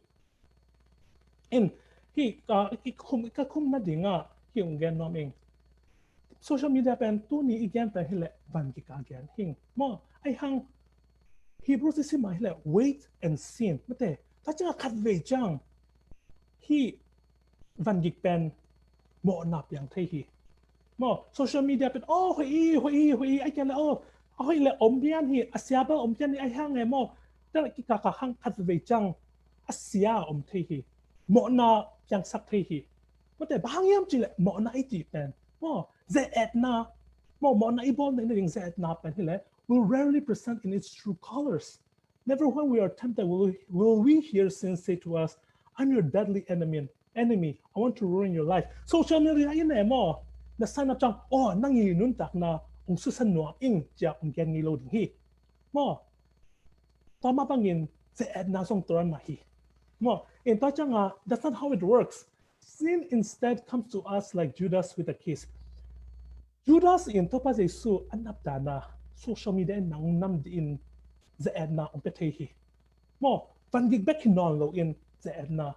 In, hih, ah, i khum, ka khum nading ah, hih hong gen nuam ing. Social media pen tuni i gen pen hi leh van gik a gen hing. Maw, ai hang Hebrews i sim a hi leh wait and see. Mawte, tua ciang a khat vei ciang hih van gik pen mawhna piang thei hi. Maw, social media pen, oh, hoih i, hoih i, hoih i, ai kia leh, oh, a hoih leh om pian hi, a sia bel om pian hi, ai hang e maw. Tua kikak a hang khat vei ciang a sia om thei hi. Mawhna piangsak thei hi. Mawte, bang hang hiam cih leh mawhna i cih pen, maw, ze-etna, maw, mawhna i bawl nading ze-etna pen hi leh, will rarely present in its true colors. Never when we are tempted will we, will we hear sin say to us, "I'm your deadly enemy, enemy, I want to ruin your life." Social media in e maw, na sign up ciang, oh, nang i nuntakna hong susia nuam ing, ci a hong gen ngei lo ding hi. Maw, tua mah bangin ze-etna zong turan mah hi. Maw, in tua ciang a, that's not how it works. Sin instead comes to us like Judas with a kiss. Judas in Topa Jesu a nap dan a social media in nang nam dih in ze-etna hong pia thei hi. Maw, van gik bek hi nawn lo in ze-etna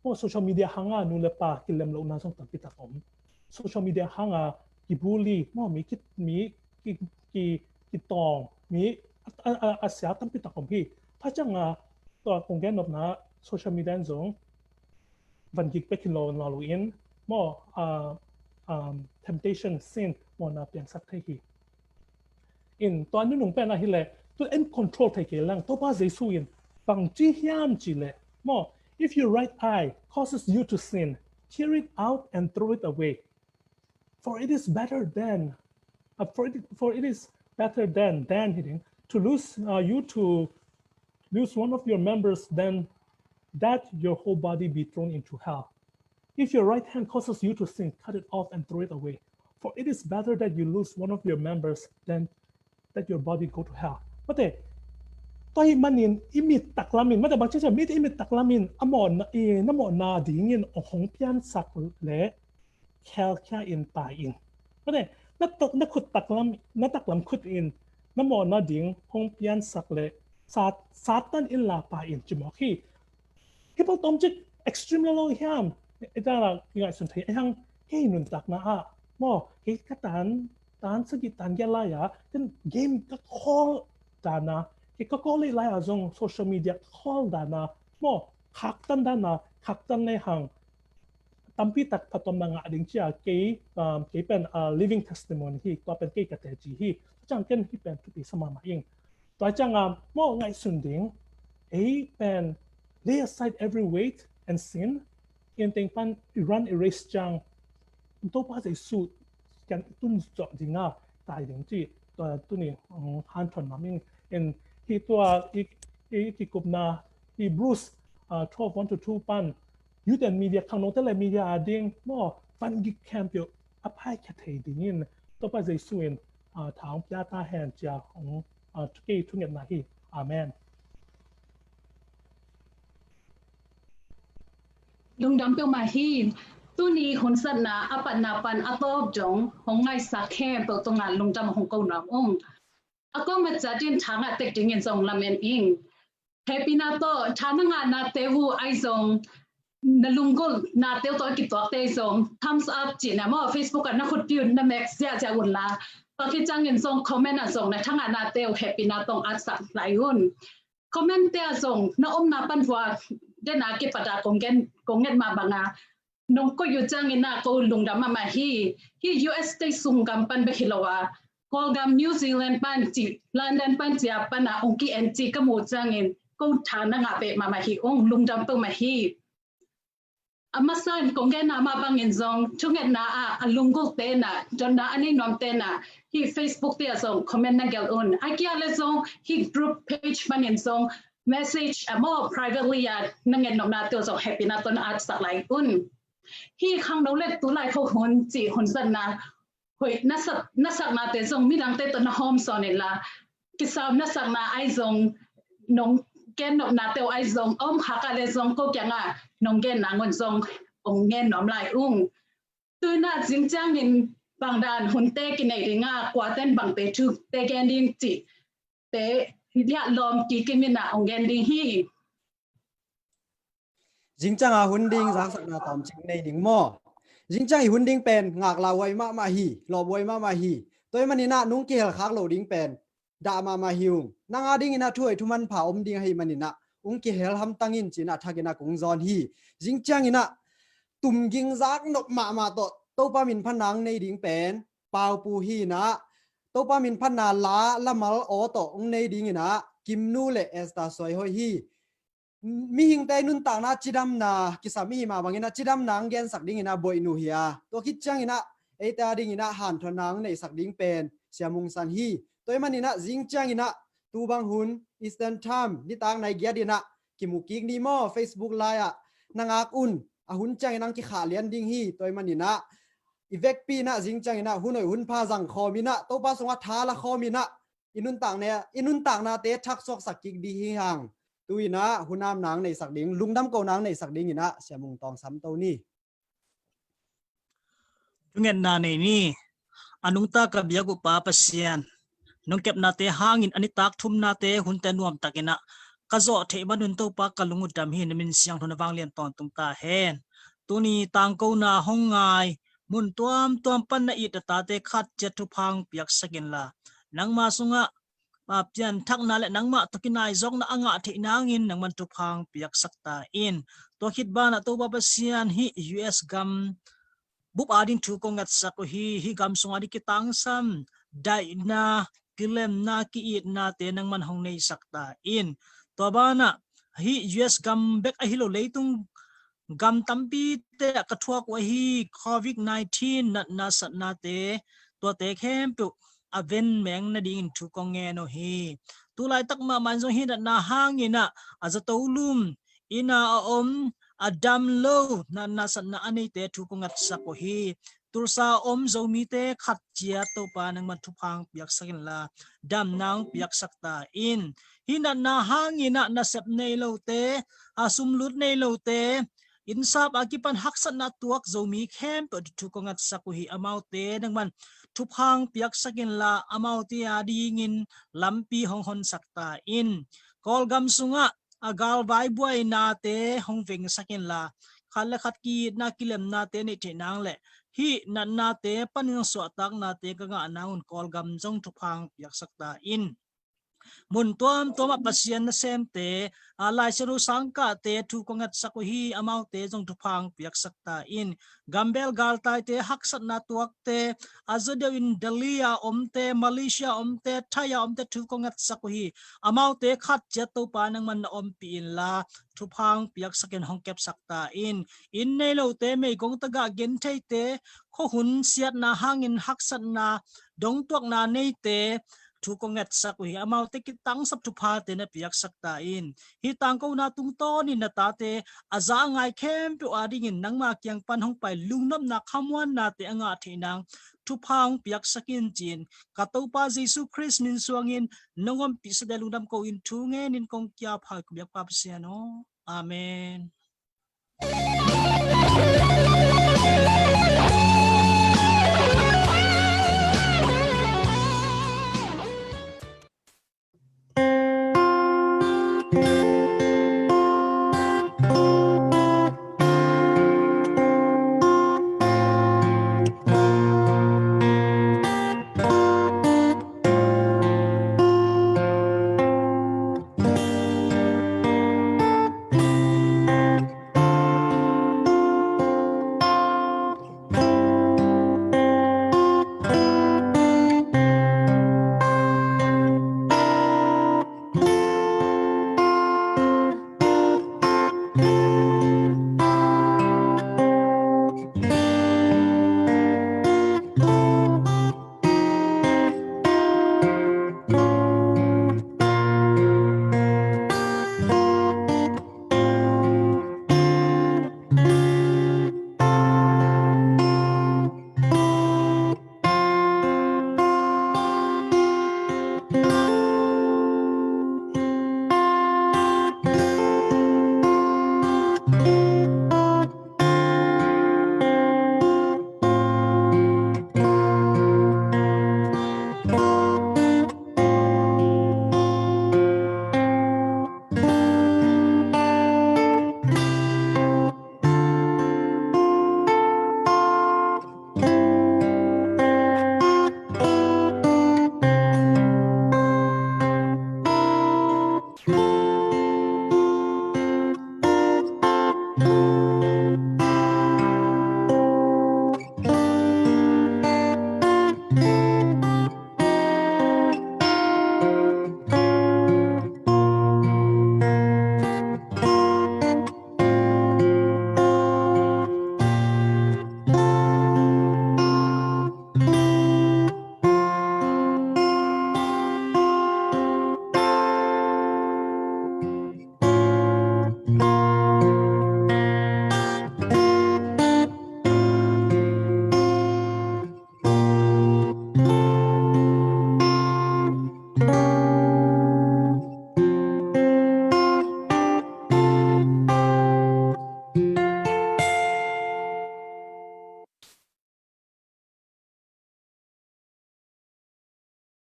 Maw, social media hanga nu le pa kilem lohna zong tampi tak om. Social media hanga kibuli, maw, mi ki, mi ki, ki, kitawng, mi a, a, a, a sia tampi tak om hi. Tua cianga tua kong gen nopna social media in zong van gik pek hi lo, lo, lo in, maw, ah, um, temptation, sin, mawhna piangsak thei hi. In tua nunung pen ahileh, tu en control thei kei leng, Topa Jesu in bang ci hiam cih leh, maw, if your right eye causes you to sin, tear it out and throw it away. For it is better than, uh, for it, for it is better than, than hitting, to lose, uh, you to lose one of your members than that your whole body be thrown into hell. If your right hand causes you to sin, cut it off and throw it away. For it is better that you lose one of your members than that your body go to hell. Mate, tua ahih manin i mit taklam in, mate, bang ciang mit, i mit taklam in a mawhna, i na mawhna dingin hong piansak leh khelkhia in tai in. Mate, na tak, na khut taklam, na taklam khut in na mawhna ding hong piansak leh sat, Satan in la tai in ci mawk hi. Hi bang tawmcik extreme lo lo hiam? I ta la i ngaihsun thei a hang, kei nuntakna ah, maw, kei ka tan, tan sagih tan giat lai-a, ken game ka khawl dana, kei ka khawl leh lai-a zong social media ka khawl dana, maw, khaktan dana, khaktan le hang tampi tak phattuamna ngah ding cia kei, um, kei pen, uh, living testimony hi, tua pen kei ka teci hi. Tua ciang ken hih pen thupi sa mahmah ing. Tua cianga maw ngaihsun ding, ei pen lay aside every weight and sin, in teng pan i run i race ciang, Topa Jesu kiang i tun zawh dinga tai ding ci, tua tuni, um, hanthawn nam ing. In hih tua i, i kikupna Hebrews, uh, twelve, one to two pan, youth and media, khangnote le media a ding maw, van gik khempeuh a phaikhia thei dingin Topa Jesu in, ah, tha hong pia ta hen cia hong, ah, kei thungetna hi. Amen. Lungdam peuhmah hi. Tuni hun satna a patna pan a tawp dong hong ngaihsak khempeuh tungah lungdam hong ko nuam ung. A kawng matzatin tha ngah tek dingin zong lamen ing. Hehpihna tawh tha na ngahnate uh ahi zong, na lunggulhnate uh tawh a kituakte ahi zong, thumbs up cihna maw, Facebook ah na khutpi uh na mek ziahziah unla, tua khit ciangin zong comment ah zong na tha ngahna te uh hehpihna tawh atsak lai un. Comment te ah zong na omna pan vua dena kipata kong gen, kong nget mah banga nong koih uh ciangin ah ko lungdam mahmah hi. Hih U S States sunggam pan bek hi lo a, Kawlgam New Zealand pan cih, London pan cih a pan ah ong ki-en cih ka muh ciangin ko tha na ngah peh mahmah hi ung, lungdam peuhmah hi. A masa in kong genna mah bangin zong thungetna ah a lunggulhte in ah, dotna a nei nuamte in ah hih Facebook te ah zong comment na gelh un. A kia le zong hih group page panin zong message a maw privately ah na ngetnopna te uh zong hehpihna tawh na atsak lai un. Hih khangno le tulai kho hun cih hun zatna hoih na sak, na saknate zong midangte tawh na hawm sawn inla, kisam na sakna ahi zong, nong gennopnate uh ahi zong, a om khak ah le zong ko kiangah nong gen nangun zong ong gen nuam lai ung. Tu in ah zing ciangin bangdan hunte kinei ding a, kuaten bangte thute gen ding cih te liah lawm kikim in ah ong gen ding hi. Zing cianga hun ding zaksakna tawmcik nei ding maw? Zing ciang i hun ding pen ngak lauhuai mahmah hi, lawphuai mahmah hi. Tua ahih manin ah nung kihel khak lo ding pen dah mahmah hi ung. Nang a dingin ah thuhoih thumanpha om ding ahih manin ah ung kihel hamtang in ci-in ah thak in ah kong zawn hi. Zing ciangin ah tumging zak nop mahmah tawh Topa min phatna ong nei ding pen Pau Pu hi in ah, Topa min phatna la, lamal aw tawh ong nei dingin ah Kimnu le Esther Suaihoih hi. Mihingte nuntakna cidamna kisam i hih mah bangin ah cidamna ong gensak dingin ah Boihnu hi a, tua khit ciangin ah eite a dingin ah hanthawnna ong neihsak ding pen Sia Mung San hi. Tua ahih manin ah zing ciangin ah tu bang hun Eastern Time nitak nai giat in ah kimu kik ni maw, Facebook lai ah na ngak un, a hun ciangin ah ong kikhah lian ding hi. Tua ahih manin ah i vekpi in ah zing ciangin ah hun hoih hun pha zang khawm in ah Topa sungah tha la khawm in ah i nuntakna, i nuntaknate thaksuaksak kik ding hi hang. Tu in ah hun amna ong neihsak ding, lungdam kohna ong neihsak dingin ah Sia Mung Tawng sam to ni. Thungetna nei ni. A nungta ka biak uh Pa Pasian, nong kepnate hangin a nitak thumnate hunte nuamtakin ah ka zawh theih manun Topa ka lung uh dam hi. Na min siangtho na vanglian tawntung ta hen. Tuni tangkona hong ngai mun tuamtuam pan na it a tate khat ciat thupha piaksak inla, nangma sungah a pianthakna le nangmah tawh kinaizawkna a ngah theih nangin nangman thupha piaksak ta in. Tua khit banah Topa Pasian hih U S gam bup ading thu kong ngetsak uh hi. Hih gam sungah ding kitangsam daihna, kilemna, ki-itnate nangman hong neisak ta in. Tua banah hih U S gam bek ahi lo leitung gam tampite ah ka thuak uh ahi covid nineteen natna satnate, tuate khempeuh a ven meng nadingin thu kong ngen uh hi. Tulaitak mahmah in zong hih natna hangin ah a zato lum, inn ah a om, a dam lo natna satna a neite thu kong ngetsak uh hi. Tulsa a om Zomite khat ciat Topa nangman thupha piaksak inla, damna piaksak ta in. Hih natna hangin ah nasep nei lote, a sumlut nei lote, innsap a kipan haksatna tuak Zomi khempeuh thu kong ngetsak uh hi. Amaute nangman thupha piaksak inla, amaute adingin lampi hong honsak ta in. Kawlgam sungah a galvai buainate hong vengsak inla, khat le khat ki-itna kilemnate neih theih nang le hih natnate panin suahtaknate ka ngah nang un Kawlgam zong thupha piaksak ta in. Mun tuamtuamah Pasian nasemte, a Lai Siangtho sangkahte thu kong ngetsak uh hi. Amaute zong thupha piaksak ta in. Gambel galtaite, haksatna tuakte, a zaw deuh in Delhi a omte, Malaysia a omte, Thai a omte thu kong ngetsak uh hi. Amaute khat ciat Topa nangman na ompih inla, thupha piaksak in hong kepsak ta in. Inn nei lote, meigong tagah gentheite, khuahun siatna hangin haksatna dongtuakna neite thu kong ngetsak uh hi. Amaute kitangsap thuphate na piaksak ta in. Hih tangkona tungtawnin na tate a za a ngai khempeuh adingin nangma kiang pan hong pai lungnopna khamuannate a ngah theih nang thupha piaksak in, ci-in ka Topa Jesu Khrist min suangin nong ompih sate lungdam ko-in thu ngenin kong kiap hi, ka biakpa Pasian aw. Amen.